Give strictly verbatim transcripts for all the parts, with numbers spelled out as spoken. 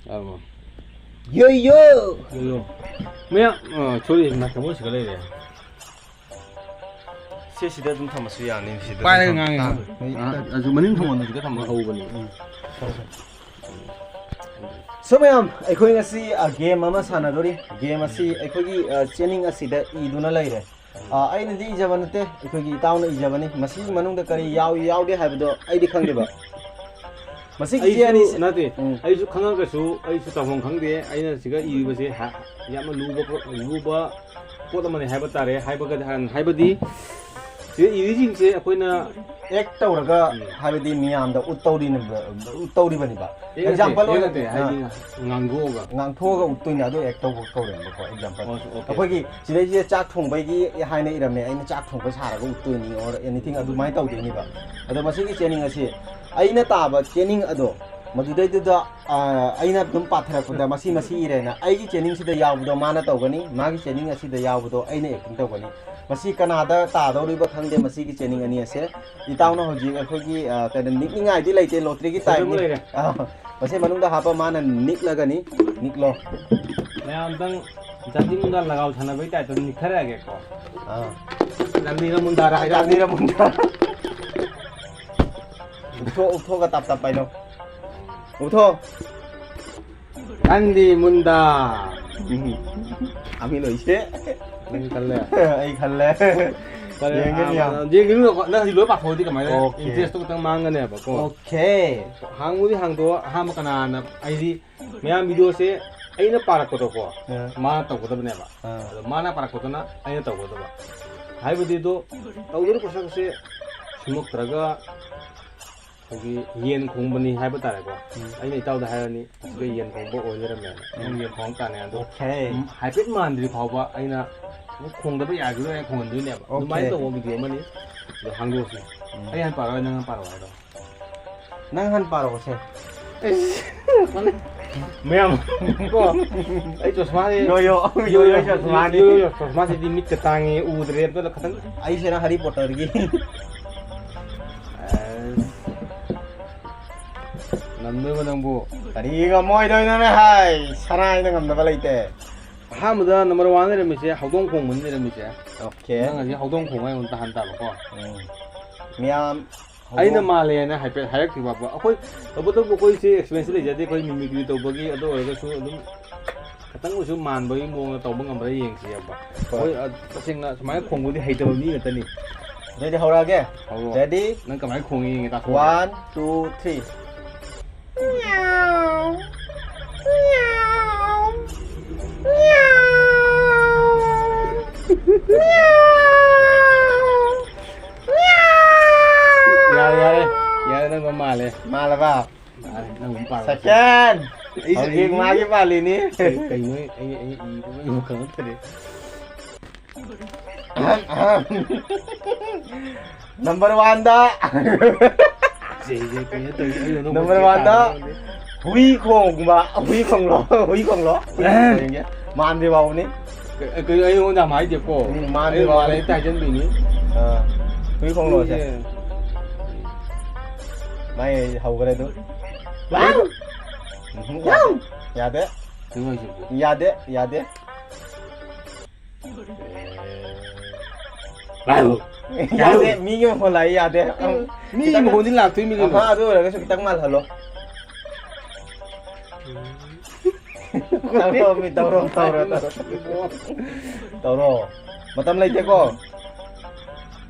ꯌꯥꯔꯕꯣ? ꯌꯣ, ꯌꯣ! ꯌꯣ, ꯌꯣ꯫ ꯃꯌꯥꯝ, ꯑ, ꯁꯣꯔꯤ, ꯅꯥꯀꯣꯡ ꯁꯤꯒ ꯂꯩꯔꯦ꯫ ꯁꯤ ꯁꯤꯗ ꯑꯗꯨꯝ ꯊꯝꯃꯁꯨ ꯌꯥꯅꯤ, ꯁꯤꯗ ꯄꯥꯏꯔꯒ ꯑꯗꯨꯝ ꯉꯥꯡꯉꯦ꯫ ꯊꯝ-, ꯑ, ꯑꯗꯨ ꯃꯅꯤꯡ ꯊꯝꯃꯣ, ꯁꯤꯗ ꯊꯝꯃꯣ ꯍꯧꯕꯅꯤ꯫ ꯎꯝ꯫ So ꯃꯌꯥꯝ, ꯑꯩꯈꯣꯏ ꯉꯁꯤ, ꯑ, game ꯑꯃ ꯁꯥꯟꯅꯗꯣꯔꯤ꯫ Game ꯑꯁꯤ ꯑꯩꯈꯣꯏꯒꯤ, ꯑ, ꯆꯦꯅꯤꯡ ꯑꯁꯤꯗ ꯏꯗꯨꯅ ꯂꯩꯔꯦ꯫ ꯑ, ꯑꯩꯅꯗꯤ ꯏꯖꯕ ꯅꯠꯇꯦ, ꯑꯩꯈꯣꯏꯒꯤ ꯏꯇꯥꯎꯅ ꯏꯖꯕꯅꯤ꯫ ꯃꯁꯤꯒꯤ ꯃꯅꯨꯡꯗ ꯀꯔꯤ ꯌꯥꯎꯏ ꯌꯥꯎꯗꯦ ꯍꯥꯏꯕꯗꯣ ꯑꯩꯗꯤ ꯈꯪꯗꯦꯕ꯫ ꯃꯁꯤꯒꯤ ꯆꯦ ꯑꯩꯁꯨ ꯑꯅꯤꯁꯤ ꯅꯠꯇꯦ, ꯎꯝ꯫ ꯑꯩꯁꯨ ꯈꯪꯉꯒꯁꯨ ꯑꯩꯁꯨ ꯇꯧꯐꯝ ꯈꯪꯗꯦ꯫ ꯑꯩꯅ ꯁꯤꯒ ꯏꯔꯤꯕꯁꯦ ꯍ-, ꯌꯥꯝꯅ ꯂꯨꯕ ꯄꯣ-, ꯂꯨꯕ ꯄꯣꯠ ꯑꯃꯅꯤ ꯍꯥꯏꯕ ꯇꯥꯔꯦ꯫ ꯍꯥꯏꯕꯒ-, ꯍꯥꯏꯕꯗꯤ ꯁꯤꯗ ꯏꯔꯤꯁꯤꯡꯁꯦ ꯑꯩꯈꯣꯏꯅ act ꯇꯧꯔꯒ, ꯎꯝ꯫ ꯍꯥꯏꯕꯗꯤ ꯃꯤꯌꯥꯝꯗ ꯎꯠꯇꯧꯔꯤꯅꯦꯕ, ꯎꯠꯇꯧꯔꯤꯕꯅꯤꯕ꯫ Act ꯅꯠꯇꯦ, example act ꯑꯣꯏꯅ, ꯅꯠꯇꯦ, ꯑ, ꯍꯥꯏꯗꯤ ꯉꯥꯡꯗꯣꯛꯑꯒ꯫ ꯉꯥꯡꯊꯣꯛꯑꯒ ꯎꯠꯇꯣꯏꯅꯦ, ꯑꯗꯨ act ꯇꯧꯕ ꯀꯧꯋꯦꯕꯀꯣ, example꯫ ꯑꯣ, okay꯫ ꯑꯩꯈꯣꯏꯒꯤ ꯁꯤꯗꯩꯁꯤꯗ ꯆꯥꯛ ꯊꯣꯡꯕꯒꯤ ꯍꯥꯏꯅ ꯏꯔꯝꯃꯦ, ꯑꯩꯅ ꯆꯥꯛ ꯊꯣꯡꯕ ꯁꯥꯔꯒ ꯎꯠꯇꯣꯏꯅꯤ, or anything ꯑꯗꯨꯃꯥꯏꯅ ꯇꯧꯗꯣꯏꯅꯦꯕ꯫ ꯑꯗꯣ ꯃꯁꯤꯒꯤ ꯆꯦꯅꯤꯡ ꯑꯁꯤ ꯑꯩꯅ ꯇꯥꯕ ꯆꯦꯅꯤꯡ ꯑꯗꯣ ꯃꯗꯨꯗꯩꯗꯨꯗ, ꯑ, ꯑꯩꯅ ꯑꯗꯨꯝ ꯄꯥꯊꯔꯛꯄꯗ ꯃꯁꯤ, ꯃꯁꯤ ꯏꯔꯦꯅ, ꯑꯩꯒꯤ ꯆꯦꯅꯤꯡꯁꯤꯗ ꯌꯥꯎꯕꯗꯣ ꯃꯥꯅ ꯇꯧꯒꯅꯤ, ꯃꯥꯒꯤ ꯆꯦꯅꯤꯡ ꯑꯁꯤꯗ ꯌꯥꯎꯕꯗꯣ ꯑꯩꯅ acting ꯇꯧꯒꯅꯤ꯫ ꯃꯁꯤ ꯀꯅꯥꯗ ꯇꯥꯗꯧꯔꯤꯕ ꯈꯪꯗꯦ, ꯃꯁꯤꯒꯤ ꯆꯦꯅꯤꯡ ꯑꯅꯤ ꯑꯁꯦ꯫ ꯏꯇꯥꯎꯅ ꯍꯧꯖꯤꯛ ꯑꯩꯈꯣꯏꯒꯤ, ꯑ, ꯀꯩꯅꯣ, ꯅꯤꯛꯅꯤꯡꯉꯥꯏꯗꯤ ꯂꯩꯇꯦ, lottery ꯒꯤ ꯁꯤꯗ ꯑꯃ type ꯅꯤ꯫ ꯂꯩꯔꯦ꯫ ꯑ, ꯃꯁꯤ ꯃꯅꯨꯡꯗ ꯍꯥꯞꯄ ꯃꯥꯅ ꯅꯤꯛꯂꯒꯅꯤ, ꯅꯤꯛꯂꯣ꯫ ꯃꯌꯥꯝ ꯑꯝꯇꯪ ꯖꯥꯇꯤ ꯃꯨꯟꯗꯥ ꯂꯒꯥꯎ ꯊꯥꯅꯕꯩ type ꯇ ꯅꯤꯛꯊꯔꯛꯑꯒꯦꯀꯣ꯫ ꯑ꯫ ꯖꯥꯇꯤꯔ ꯃꯨꯟꯗꯥꯔ ꯍꯥꯏꯔꯛꯑꯣ꯫ ꯖꯥꯇꯤꯔ ꯃꯨꯟꯗꯥꯔ꯫ ꯎꯞꯊꯣꯛ, ꯎꯞꯊꯣꯛꯑꯒ ꯇꯞ ꯇꯞ ꯄꯥꯏꯅꯧ꯫ ꯎꯞꯊꯣꯛ꯫ ꯅꯪꯗꯤ ꯃꯨꯟꯗꯥ꯫ ꯎꯝ꯫ ꯑꯃꯤ ꯂꯣꯏꯁꯦ꯫ ꯅꯪ ꯈꯜꯂꯦ? ꯑꯩ ꯈꯜꯂꯦ꯫ ꯐꯔꯦ, ꯌꯦꯡꯒꯦ, ꯑꯥ, ꯃꯤꯌꯥꯝ꯫ ꯌꯦꯡꯒꯦ, ꯃꯤꯌꯥꯝ꯫ ꯅꯪ ꯍꯧꯖꯤꯛ ꯂꯣꯏ ꯄꯥꯊꯣꯛꯑꯗꯤ ꯀꯃꯥꯏꯅ Okay꯫ Interest ꯇꯣ ꯈꯤꯇꯪ ꯃꯥꯡꯒꯅꯦꯕꯀꯣ꯫ Okay꯫ ꯍꯥꯡꯕꯨꯗꯤ ꯍꯥꯡꯗꯣꯛꯑꯣ, ꯑꯍꯥꯟꯕ ꯀꯅꯥꯅ, ꯑꯩꯗꯤ ꯃꯌꯥꯝ video ꯁꯦ ꯑꯩꯅ ꯄꯥꯔꯛꯄꯗꯀꯣ, ꯑꯥ꯫ ꯃꯥꯅ ꯇꯧꯒꯗꯕꯅꯦꯕ꯫ ꯑꯥ꯫ ꯑꯗꯣ ꯃꯥꯅ ꯄꯥꯔꯛꯄꯗꯨꯅ ꯑꯩꯅ ꯇꯧꯒꯗꯕ꯫ ꯍꯥꯏꯕꯗꯤ ꯑꯗꯣ ꯇꯧꯗꯣꯔꯤꯕ ꯄꯣꯠꯁꯛꯁꯦ ꯁꯨꯝꯃꯛꯇ꯭ꯔꯒ ꯑꯩꯈꯣꯏꯒꯤ ꯌꯦꯟ ꯈꯣꯡꯕꯅꯤ ꯍꯥꯏꯕ ꯇꯥꯔꯦꯀꯣ꯫ ꯎꯝ꯫ ꯑꯩꯅ ꯏꯇꯥꯎꯗ ꯍꯥꯏꯔꯅꯤ, ꯑꯁꯤꯗ ꯌꯦꯟ ꯈꯣꯡꯕ ꯑꯣꯏ ꯂꯩꯔꯝꯃꯦꯅ꯫ ꯎꯝ꯫ ꯅꯪ ꯌꯦꯟ ꯈꯣꯡꯉꯛ ꯇꯥꯅꯦ ꯑꯗꯣ꯫ Okay꯫ ꯎꯝ, ꯍꯥꯏꯐꯦꯠ ꯃꯥꯟꯗ꯭ꯔꯤ ꯐꯥꯎꯕ ꯑꯩꯅ ꯈꯣꯡꯗꯕ ꯌꯥꯈꯤꯔꯣꯏ ꯍꯥꯏꯅ ꯈꯣꯡꯍꯟꯗꯣꯏꯅꯦꯕ꯫ Okay꯫ ꯑꯗꯨꯃꯥꯏꯅ ꯇꯧꯕ video ꯑꯃꯅꯤ꯫ ꯑꯗꯣ ꯍꯥꯡꯗꯣꯛꯑꯁꯤ꯫ ꯎꯝ꯫ ꯑꯩ ꯍꯥꯟꯅ ꯄꯥꯔꯛꯑꯣ, ꯅꯪ ꯍꯥꯟꯅ ꯄꯥꯔꯛꯑꯣ ꯍꯥꯏꯔꯣ? ꯅꯪ ꯍꯥꯟꯅ ꯄꯥꯔꯛꯑꯣꯁꯦ꯫ ꯃꯌꯥꯝ ꯀꯣ, ꯑꯩ ꯆꯣꯁꯃꯥꯁꯦ ꯌꯣ ꯌꯣ, ꯌꯣ ꯌꯣ ꯆꯣꯁꯃꯥꯅꯤ꯫ ꯌꯣ ꯌꯣ ꯆꯣꯁꯃꯥꯁꯤꯗꯤ ꯃꯤꯠꯀ ꯇꯥꯡꯉꯤ, ꯎꯗ꯭ꯔꯦ꯫ ꯑꯝꯇ ꯈꯇꯪ꯫ ꯑꯩꯁꯤꯅ Harry Potter ꯒꯤ꯫ ꯑꯁ, ꯅꯝꯗꯣꯏꯕ ꯅꯪꯕꯨ꯫ ꯀꯔꯤ ꯉꯝꯃꯣꯏꯗꯣꯏꯅꯣꯅꯦ ꯍꯥꯏ? ꯁꯅꯥ ꯍꯥꯏꯅ ꯉꯝꯗꯕ ꯂꯩꯇꯦ꯫ ꯑꯍꯥꯟꯕꯗ ꯅꯝꯕꯔ ꯋꯥꯟ ꯂꯩꯔꯝꯃꯤꯁꯦ ꯍꯧꯗꯣꯡ ꯈꯣꯡꯕꯅꯤ ꯂꯩꯔꯝꯃꯤꯁꯦ꯫ ꯑꯣꯀꯦ꯫ ꯅꯪ ꯍꯧꯖꯤꯛ ꯍꯧꯗꯣꯡ ꯈꯣꯡꯕ ꯑꯩꯉꯣꯟꯗ ꯇꯥꯍꯟ ꯇꯥꯕꯀꯣ꯫ ꯎꯝ꯫ ꯃꯤꯌꯥꯝ ꯑꯩꯅ ꯍꯧꯗꯣꯡ ꯃꯥꯜꯂꯦꯅ ꯍꯥꯏꯐꯦꯠ ꯍꯥꯏꯔꯛꯈꯤꯕ꯫ ꯑꯩꯈꯣꯏ ꯇꯧꯕꯇꯕꯨ ꯑꯩꯈꯣꯏꯁꯦ ꯑꯦꯛꯁꯄꯤꯔꯦꯟꯁ ꯂꯩꯖꯗꯦ, ꯑꯩꯈꯣꯏ ꯃꯤꯃꯤꯀ꯭ꯔꯤ ꯇꯧꯕꯒꯤ꯫ ꯑꯗꯨ ꯑꯣꯏꯔꯒꯁꯨ ꯑꯗꯨꯝ ꯈꯤꯇꯪ ꯑꯣꯏꯁꯨ ꯃꯥꯟꯕꯒꯤ ꯃꯑꯣꯡꯗ ꯇꯧꯕ ꯉꯝꯕ꯭ꯔꯥ ꯌꯦꯡꯁꯦꯕ꯫ ꯍꯣꯏ꯫ ꯑꯩꯈꯣꯏ, ꯑ, ꯇꯁꯦꯡꯅ ꯁꯨꯃꯥꯏꯅ ꯈꯣꯡꯕꯗꯤ ꯍꯩꯇꯕ ꯃꯤ ꯉꯥꯛꯇꯅꯤ꯫ ꯑꯗꯨꯗꯤ ꯍꯧꯔꯛꯑꯒꯦ꯫ ꯍꯧꯔꯣ꯫ Ready? ꯅꯪ ꯀꯃꯥꯏꯅ ꯈꯣꯡꯉꯤ ꯌꯦꯡꯒꯦ, ꯇꯥꯊꯣꯛꯑꯣ꯫ One, two, three. ꯌꯥꯔꯦ, ꯌꯥꯔꯦ꯫ ꯌꯥꯔꯦ, ꯅꯪ ꯃꯥꯜꯂꯦ꯫ ꯃꯥꯜꯂꯕ? ꯃꯥꯜꯂꯦ, ꯅꯪ ꯑꯃꯨꯛ ꯄꯥꯔꯣ꯫ Second! ꯑꯩꯁꯦ ꯍꯧꯖꯤꯛ ꯑꯩ ꯃꯥꯒꯤ ꯄꯥꯜꯂꯤꯅꯤ꯫ ꯀꯩ-, ꯀꯩꯅꯣ ꯑꯩ, ꯑꯩ, ꯑꯩ ꯏꯕ ꯀꯩꯅꯣ ꯈꯪꯉꯛꯇ꯭ꯔꯦ꯫ ꯑꯍꯝ, ꯑꯍꯝ꯫ ꯅꯝꯕꯔ ꯋꯥꯟꯗ꯫ ꯖꯦ, ꯖꯦ, ꯀꯩꯅꯣ ꯇꯧꯔꯤ, ꯑꯩ ꯑꯗꯨꯝ ꯅꯝꯕꯔ ꯋꯥꯟꯗ ꯇꯥꯔꯦ꯫ ꯍꯨꯏ ꯈꯣꯡꯕ, ꯍꯨꯏ ꯈꯣꯡꯂꯣ, ꯍꯨꯏ ꯈꯣꯡꯂꯣ꯫ ꯑꯍꯝ꯫ ꯃꯥꯟꯗ꯭ꯔꯤ ꯐꯥꯎꯕꯅꯤ꯫ ꯀ-, ꯀꯩꯅꯣ ꯑꯩꯉꯣꯟꯗ ꯌꯥꯝ ꯍꯥꯏꯗꯦꯀꯣ꯫ ꯎꯝ, ꯃꯥꯟꯗ꯭ꯔꯤ ꯑꯩ ꯐꯥꯎꯕꯅꯤ꯫ ꯃꯥꯜꯂꯦ ꯍꯦꯛꯇ ꯍꯥꯏꯖꯟꯕꯤꯅꯤ꯫ ꯑꯥ, ꯍꯨꯏ ꯈꯣꯡꯂꯣꯁꯦ꯫ ꯍꯨꯏꯁꯦ꯫ ꯃꯥꯏ ꯍꯧꯈ꯭ꯔꯦ ꯑꯗꯨ꯫ ꯎꯝ, ꯌꯥꯗꯦ꯫ ꯌꯥꯗꯦ꯫ ꯀꯩꯅꯣ ꯍꯥꯏꯁꯤꯕꯣ? ꯌꯥꯗꯦ, ꯌꯥꯗꯦ꯫ ꯌꯥꯗꯦ, ꯃꯤꯒꯤ ꯃꯈꯣꯟ ꯂꯥꯛꯑꯦ, ꯌꯥꯗꯦ꯫ ꯃꯤꯒꯤ ꯈꯤꯇꯪ ꯃꯈꯣꯟꯗꯤ ꯂꯥꯛꯇꯣꯏꯅꯤ ꯀꯩꯅꯣ꯫ ꯑꯃ ꯑꯗꯨ ꯑꯣꯏꯔꯒꯁꯨ ꯈꯤꯇꯪ ꯃꯥꯜꯍꯜꯂꯣ꯫ ꯇꯧꯔꯣ, ꯃꯤ, ꯇꯧꯔꯣ, ꯇꯧꯔꯣ, ꯇꯧꯔꯣ꯫ ꯇꯧꯔꯣ꯫ ꯃꯇꯝ ꯂꯩꯇꯦꯀꯣ꯫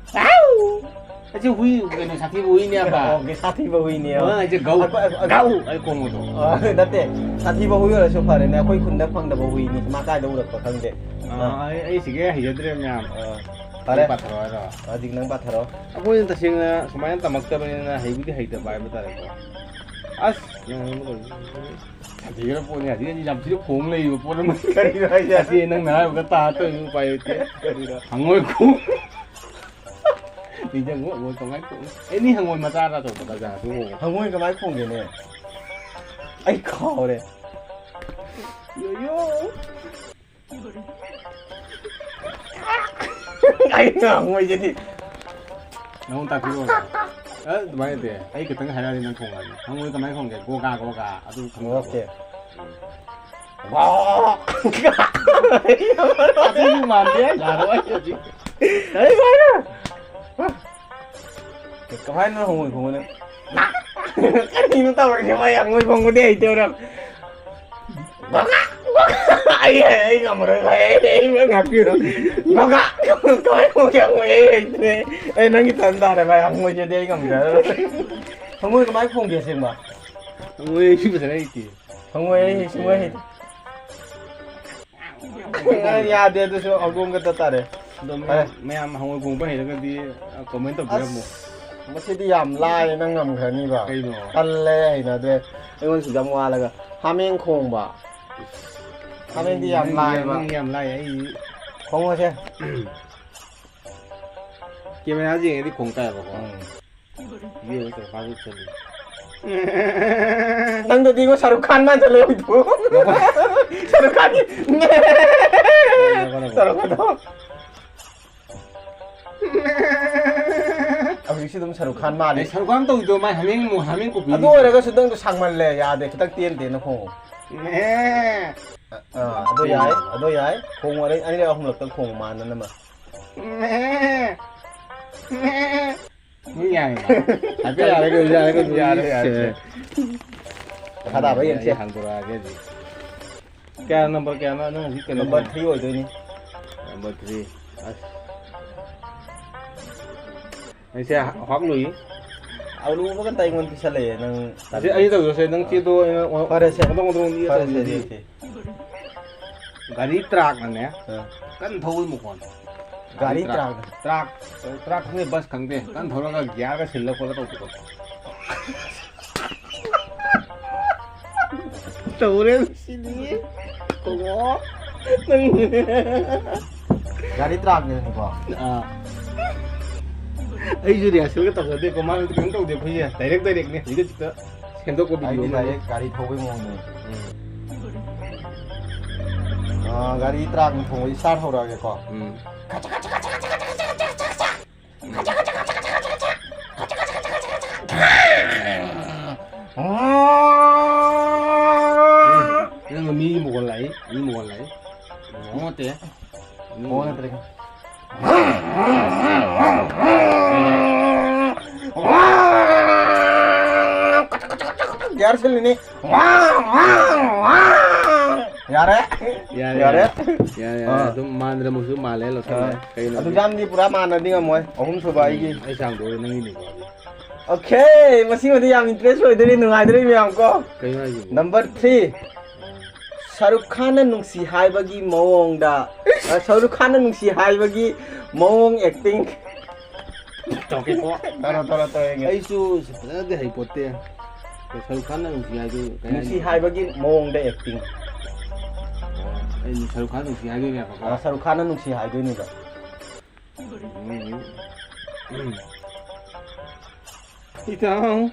ꯑꯩꯁꯦ ꯍꯨꯏ, ꯀꯩꯅꯣ, ꯁꯥꯊꯤꯕ ꯍꯨꯏꯅꯦꯕ꯫ ꯑꯣ, ꯁꯥꯊꯤꯕ ꯍꯨꯏꯅꯦꯕ꯫ ꯑꯉꯥꯡ ꯑꯩꯁꯦ ꯒꯥꯎ, ꯑꯩꯈꯣꯏ, ꯑꯩꯈꯣꯏ, ꯒꯥꯎ ꯍꯥꯏ ꯈꯣꯡꯕꯗꯣ꯫ ꯑ, ꯅꯠꯇꯦ, ꯁꯥꯊꯤꯕ ꯍꯨꯏ ꯑꯣꯏꯔꯁꯨ ꯐꯔꯦꯅꯦ, ꯑꯩꯈꯣꯏ ꯈꯨꯟꯗ ꯐꯪꯗꯕ ꯍꯨꯏꯅꯤ, ꯃꯥ ꯀꯥꯏꯗ ꯎꯔꯛꯄ ꯈꯪꯗꯦ꯫ ꯑ, ꯑ꯫ ꯑꯩ, ꯑꯩ ꯁꯤꯒꯦ ꯍꯩꯖꯗ꯭ꯔꯦ ꯃꯌꯥꯝ꯫ ꯑ, ꯐꯔꯦ꯫ ꯑꯩ ꯄꯥꯊꯔꯛꯑꯣ ꯍꯥꯏꯔꯣ? ꯍꯧꯖꯤꯛ ꯅꯪ ꯄꯥꯊꯔꯛꯑꯣ꯫ ꯑꯩꯈꯣꯏꯅ ꯇꯁꯦꯡꯅ ꯁꯨꯃꯥꯏꯅ ꯇꯝꯃꯛꯇꯕꯅꯤꯅ ꯍꯩꯕꯨꯗꯤ ꯍꯩꯇꯕ ꯍꯥꯏꯕ ꯇꯥꯔꯦꯀꯣ꯫ ꯑꯁ! ꯅꯪ ꯑꯃ ꯂꯣꯏ-, ꯁꯥꯊꯤꯈ꯭ꯔ ꯄꯣꯠꯅꯤ, ꯍꯧꯖꯤꯛ ꯌꯥꯝ ꯊꯤꯅ ꯈꯣꯡ ꯂꯩꯔꯤꯕ ꯄꯣꯠ ꯑꯃ꯫ ꯀꯔꯤꯅꯣ ꯍꯥꯏꯁꯦ? ꯑꯁꯤ ꯅꯪꯅ ꯍꯥꯏꯕꯒ ꯇꯥ ꯇꯧꯔꯤꯅꯤ, ꯎꯄꯥꯏ ꯂꯩꯇꯦ꯫ ꯀꯔꯤꯅꯣ? ꯍꯪꯉꯣꯏ ꯈꯣꯡ꯫ ꯅꯤꯡꯁꯤꯡꯉꯨ, ꯍꯪꯉꯣꯏ ꯀꯃꯥꯏꯅ ꯈꯣꯡꯉꯤ? ꯑꯦꯅꯤ ꯍꯪꯉꯣꯏ ꯃꯆꯥꯔ ꯑꯆꯧꯕ ꯀꯖꯥ ꯑꯗꯨ ꯈꯣꯡꯉꯣ꯫ ꯍꯪꯉꯣꯏ ꯀꯃꯥꯏꯅ ꯈꯣꯡꯒꯦꯅꯦ? ꯑꯩ ꯀꯥꯎꯔꯦ꯫ ꯌꯣ, ꯌꯣ꯫ ꯑꯩ ꯉꯥꯡꯉꯣꯏꯁꯤꯗꯤ꯫ ꯅꯉꯣꯟ ꯇꯥꯛꯄꯤꯔꯛꯑꯣ꯫ ꯑ, ꯑꯗꯨꯃꯥꯏꯅ ꯅꯠꯇꯦ꯫ ꯑꯩ ꯈꯤꯇꯪ ꯍꯥꯏꯔꯛꯑꯗꯤ ꯅꯪ ꯈꯣꯡꯉꯅꯤ꯫ ꯍꯪꯉꯣꯏ ꯀꯃꯥꯏꯅ ꯈꯣꯡꯒꯦ? ꯒꯣꯒꯥ, ꯒꯣꯒꯥ꯫ ꯑꯗꯨ ꯈꯪꯗ꯭ꯔꯕꯣ? ꯑꯣꯀꯦ꯫ ꯑꯗꯨꯕꯨ ꯃꯥꯟꯗꯦ꯫ ꯌꯥꯔꯣꯏ ꯍꯧꯖꯤꯛ꯫ ꯀꯔꯤ ꯍꯥꯏꯅꯣ? ꯀꯃꯥꯏꯅ ꯍꯪꯉꯣꯏ ꯈꯣꯡꯉꯣꯏꯅꯣ? ꯀꯔꯤꯅꯣ ꯇꯧꯔꯤꯁꯦ? ꯃꯥ ꯍꯪꯉꯣꯏ ꯈꯣꯡꯕꯗꯤ ꯍꯩꯇꯦ꯫ ꯑꯩ, ꯑꯩ ꯉꯝꯃꯔꯣꯏ ꯚꯥꯏ, ꯑꯩ, ꯑꯩ ꯉꯥꯛꯄꯤꯔꯣ꯫ ꯃꯉꯥ! ꯀꯃꯥꯏ ꯈꯣꯡꯒꯦ ꯍꯪꯉꯣꯏ? ꯑꯩ ꯍꯩꯇ꯭ꯔꯦ꯫ ꯑꯩ ꯅꯪꯒꯤ ꯇꯟ ꯇꯥꯔꯦ ꯚꯥꯏ, ꯍꯪꯉꯣꯏꯁꯤꯗꯤ ꯑꯩ ꯉꯝꯖꯔꯔꯣꯏ꯫ ꯍꯪꯉꯣꯏ ꯀꯃꯥꯏ ꯈꯣꯡꯒꯦ ꯑꯁꯦꯡꯕ? ꯍꯪꯉꯣꯏ ꯑꯩꯁꯨ ꯐꯖꯅ ꯍꯩꯇꯦ꯫ ꯍꯪꯉꯣꯏ ꯑꯩ ꯁꯨꯡꯍꯩ ꯍꯩꯇꯦ꯫ ꯌꯥꯗꯦ ꯑꯗꯨꯁꯨ, ꯍꯧꯗꯣꯡ ꯈꯛꯇ ꯇꯥꯔꯦ꯫ ꯑꯗꯣ ꯐꯔꯦ꯫ ꯃꯌꯥꯝ, ꯃꯌꯥꯝ ꯍꯪꯉꯣꯏ ꯈꯣꯡꯕ ꯍꯩꯔꯒꯗꯤ, ꯑ, comment ꯇꯧꯕꯤꯔꯝꯃꯣ꯫ ꯑꯁ, ꯃꯁꯤꯗꯤ ꯌꯥꯝ ꯂꯥꯏ, ꯅꯪ ꯉꯝꯈ꯭ꯔꯅꯤꯕ꯫ ꯀꯩꯅꯣ? ꯇꯜꯂꯦ, ꯍꯩꯅꯗꯦ꯫ ꯑꯩꯉꯣꯟꯗ ꯁꯨꯛꯌꯥꯝ ꯋꯥꯠꯂꯒ꯫ ꯍꯥꯃꯦꯡ ꯈꯣꯡꯕ꯫ ꯍꯥꯃꯦꯡꯗꯤ ꯌꯥꯝ ꯅꯪ ꯂꯥꯏꯕ꯫ ꯅꯪ ꯌꯥꯝ ꯂꯥꯏ, ꯑꯩ ꯈꯣꯡꯉꯣꯁꯦ꯫ Camera ꯌꯦꯡꯉꯗꯤ ꯈꯣꯡ ꯇꯥꯏꯕꯀꯣ꯫ ꯎꯝ꯫ ꯌꯦꯡꯉꯣ, ꯁꯔꯨꯛ ꯈꯥꯟ ꯆꯠꯂꯤ꯫ ꯅꯪꯗꯗꯤꯀꯣ ꯁꯔꯨꯛ ꯈꯥꯟ ꯃꯥꯟꯁꯤꯜꯂꯦ ꯍꯧꯖꯤꯛꯄꯨ꯫ ꯁꯔꯨꯛ ꯈꯥꯟꯒꯤ꯫ ꯁꯔꯨꯛ ꯈꯥꯟꯗꯣ꯫ ꯍꯧꯖꯤꯛꯁꯤ ꯑꯗꯨꯝ ꯁꯔꯨꯛ ꯈꯥꯟ ꯃꯥꯜꯂꯤ꯫ ꯑꯩ ꯁꯔꯨꯛ ꯈꯥꯟ ꯇꯧꯗꯣ ꯃꯥꯏ ꯍꯥꯃꯦꯡ ꯃꯨ-, ꯍꯥꯃꯦꯡ ꯀꯣꯄꯤ꯫ ꯑꯗꯨ ꯑꯣꯏꯔꯒꯁꯨ ꯅꯪꯗꯣ ꯁꯥꯡꯃꯜꯂꯦ, ꯌꯥꯗꯦ, ꯈꯤꯇꯪ ꯇꯦꯟ ꯇꯦꯟꯅ ꯈꯣꯡꯉꯨ꯫ ꯃꯦ꯫ ꯑ-, ꯑꯥ, ꯑꯗꯨ ꯌꯥꯏ, ꯑꯗꯨ ꯌꯥꯏ꯫ ꯈꯣꯡꯉꯨ, ꯑꯅꯤ-, ꯑꯅꯤꯔꯛ ꯑꯍꯨꯝꯂꯛꯇꯪ ꯈꯣꯡꯉꯨ ꯃꯥꯟꯅꯅꯕ꯫ ꯃꯦ꯫ ꯃꯦ꯫ ꯃꯤ ꯌꯥꯔꯦ꯫ ꯍꯥꯏꯐꯦꯠ ꯌꯥꯔꯦ, ꯀꯩꯅꯣ ꯌꯥꯔꯦ, ꯀꯩꯅꯣ ꯌꯥꯔꯦ, ꯌꯥꯔꯦ꯫ ꯁꯦ꯫ ꯃꯈꯥ ꯇꯥꯕ ꯌꯦꯡꯁꯦ꯫ ꯑꯩ ꯍꯥꯡꯗꯣꯔꯛꯑꯒꯦ ꯍꯧꯖꯤꯛ꯫ ꯀꯌꯥ, number ꯀꯌꯥꯅꯣ ꯅꯪ ꯍꯧꯖꯤꯛ ꯀꯩꯅꯣ number ꯇꯧ-, three ꯑꯣꯏꯗꯣꯏꯅꯤ꯫ Number three꯫ ꯑꯁ꯫ ꯑꯩꯁꯦ ꯍꯥꯞꯂꯨꯏ꯫ ꯑꯔꯨꯕ ꯉꯥꯛꯇ ꯑꯩꯉꯣꯟꯗ ꯄꯤꯁꯜꯂꯛꯑꯦ ꯅꯪ꯫ ꯑꯁꯤ ꯑꯩ ꯇꯧꯖꯔꯁꯦ, ꯅꯪ ꯆꯦꯗꯣ ꯑꯩꯅ ꯐꯔꯦꯁꯦ꯫ ꯃꯊꯪ ꯃꯊꯪ ꯌꯦꯛꯑ ꯐꯔꯦꯁꯦ, ꯇꯧꯖꯔꯁꯤ꯫ ꯑꯗꯨꯗꯤ꯫ ꯒꯥꯔꯤ ꯇ꯭ꯔꯥꯛꯅꯅꯦ꯫ ꯑꯥ꯫ ꯀꯟꯅ ꯊꯧꯕꯒꯤ ꯃꯈꯣꯟ꯫ ꯒꯥꯔꯤ ꯇ꯭ꯔꯥꯛ꯫ ꯇ꯭ꯔꯥꯛ꯫ ꯇ꯭ꯔꯥꯛ, ꯇ꯭ꯔꯥꯛ ꯈꯪꯗꯦ, ꯕꯁ ꯈꯪꯗꯦ꯫ ꯀꯟꯅ ꯊꯧꯔꯒ ꯒꯤꯌꯥꯔꯒ ꯁꯤꯜꯂ ꯈꯣꯠꯂ ꯇꯧꯕꯗꯣ꯫ ꯇꯧꯔꯦ ꯁꯤꯗꯤ꯫ ꯈꯣꯡꯉꯣ꯫ ꯅꯪ꯫ ꯒꯥꯔꯤ ꯇ꯭ꯔꯥꯛꯅꯦꯕꯀꯣ꯫ ꯑꯥ꯫ ꯑꯩꯁꯨ rehearsalꯒ ꯇꯧꯖꯗꯦꯀꯣ, ꯃꯥꯁꯨ ꯀꯩꯝ ꯇꯧꯗꯦ, ꯑꯩꯈꯣꯏꯁꯦ direct directꯅꯦ, ꯍꯧꯖꯤꯛ ꯍꯧꯖꯤꯛꯇ ꯁꯦꯝꯗꯣꯛꯄ ꯑꯩꯗꯤ videoꯅꯦ꯫ Direct ꯒꯥꯔꯤ ꯊꯧꯕꯩ ꯃꯑꯣꯡꯗꯅꯤ꯫ ꯎꯝ꯫ ꯑꯥ, ꯒꯥꯔꯤ ꯇ꯭ꯔꯥꯛꯅ ꯊꯧꯕ start ꯍꯧꯔꯛꯑꯒꯦꯀꯣ꯫ ꯎꯝ꯫ ꯈꯆ, ꯈꯆ, ꯈꯆ, ꯈꯆ, ꯈꯆ, ꯈꯆ, ꯈꯆ, ꯈꯆ꯫ ꯎꯝ꯫ ꯈꯆ, ꯈꯆ, ꯈꯆ, ꯈꯆ, ꯈꯆ, ꯈꯆ, ꯈꯆ꯫ ꯃꯑꯣꯡ ꯅꯠꯇ꯭ꯔꯦ꯫ ꯒ꯭ꯌꯥꯔ ꯁꯤꯜꯂꯤꯅꯤ꯫ ꯌꯥꯔꯦ꯫ ꯌꯥꯔꯦ, ꯌꯥꯔꯦ꯫ ꯌꯥꯔꯦ, ꯌꯥꯔꯦ, ꯑꯥ꯫ ꯑꯗꯨꯝ ꯃꯥꯟꯗ꯭ꯔꯃꯛꯁꯨ ꯃꯥꯜꯂꯦ, ꯂꯧꯁꯜꯂꯦ꯫ ꯑꯥ꯫ ꯀꯩꯅꯣ? ꯑꯗꯨ ꯌꯥꯝꯗꯤ ꯄꯨꯔꯥ ꯃꯥꯟꯅꯗꯤ ꯉꯝꯃꯣꯏ꯫ ꯑꯍꯨꯝ ꯁꯨꯕ ꯑꯩꯒꯤ꯫ ꯎꯝ, ꯑꯩ ꯁꯥꯡꯗꯣꯛꯑꯣꯏ, ꯅꯪꯒꯤꯅꯤꯀꯣ꯫ ꯑꯣꯀꯦ, ꯃꯁꯤꯃꯗꯤ ꯌꯥꯝ interest ꯑꯣꯏꯗꯣꯏꯅꯤ, ꯅꯨꯡꯉꯥꯏꯗꯣꯏꯅꯤ ꯃꯌꯥꯝ ꯀꯣ꯫ ꯀꯩꯅꯣ ꯍꯥꯏꯁꯤꯕꯣ? Number three꯫ ꯁꯥꯔꯨꯈ ꯈꯥꯟꯅ ꯅꯨꯡꯁꯤ ꯍꯥꯏꯕꯒꯤ ꯃꯑꯣꯡꯗ, ꯑ, ꯁꯥꯔꯨꯈ ꯈꯥꯟꯅ ꯅꯨꯡꯁꯤ ꯍꯥꯏꯕꯒꯤ ꯃꯑꯣꯡ acting꯫ ꯇꯧꯔꯛꯀꯦꯀꯣ꯫ ꯇꯧꯔꯣ, ꯇꯧꯔꯣ, ꯇꯧꯔꯣ, ꯌꯦꯡꯒꯦ꯫ ꯑꯩꯁꯨ ꯐꯖꯅꯗꯤ ꯍꯩꯄꯣꯠꯇꯦ꯫ ꯁꯥꯔꯨꯈ ꯈꯥꯟꯅ ꯅꯨꯡꯁꯤ ꯍꯥꯏꯗꯨ ꯀꯩ ꯅꯨꯡꯁꯤ ꯍꯥꯏꯅꯣ? ꯍꯥꯏꯕꯒꯤ ꯃꯑꯣꯡꯗ acting꯫ ꯑꯣ, ꯑꯩ ꯁꯥꯔꯨꯈ ꯈꯥꯟ ꯅꯨꯡꯁꯤ ꯍꯥꯏꯗꯣꯏꯅꯦꯕꯀꯣ꯫ ꯑ, ꯁꯥꯔꯨꯈ ꯈꯥꯟꯅ ꯅꯨꯡꯁꯤ ꯍꯥꯏꯗꯣꯏꯅꯦꯕ꯫ ꯎꯝ, ꯎꯝ꯫ ꯏꯇꯥꯎ,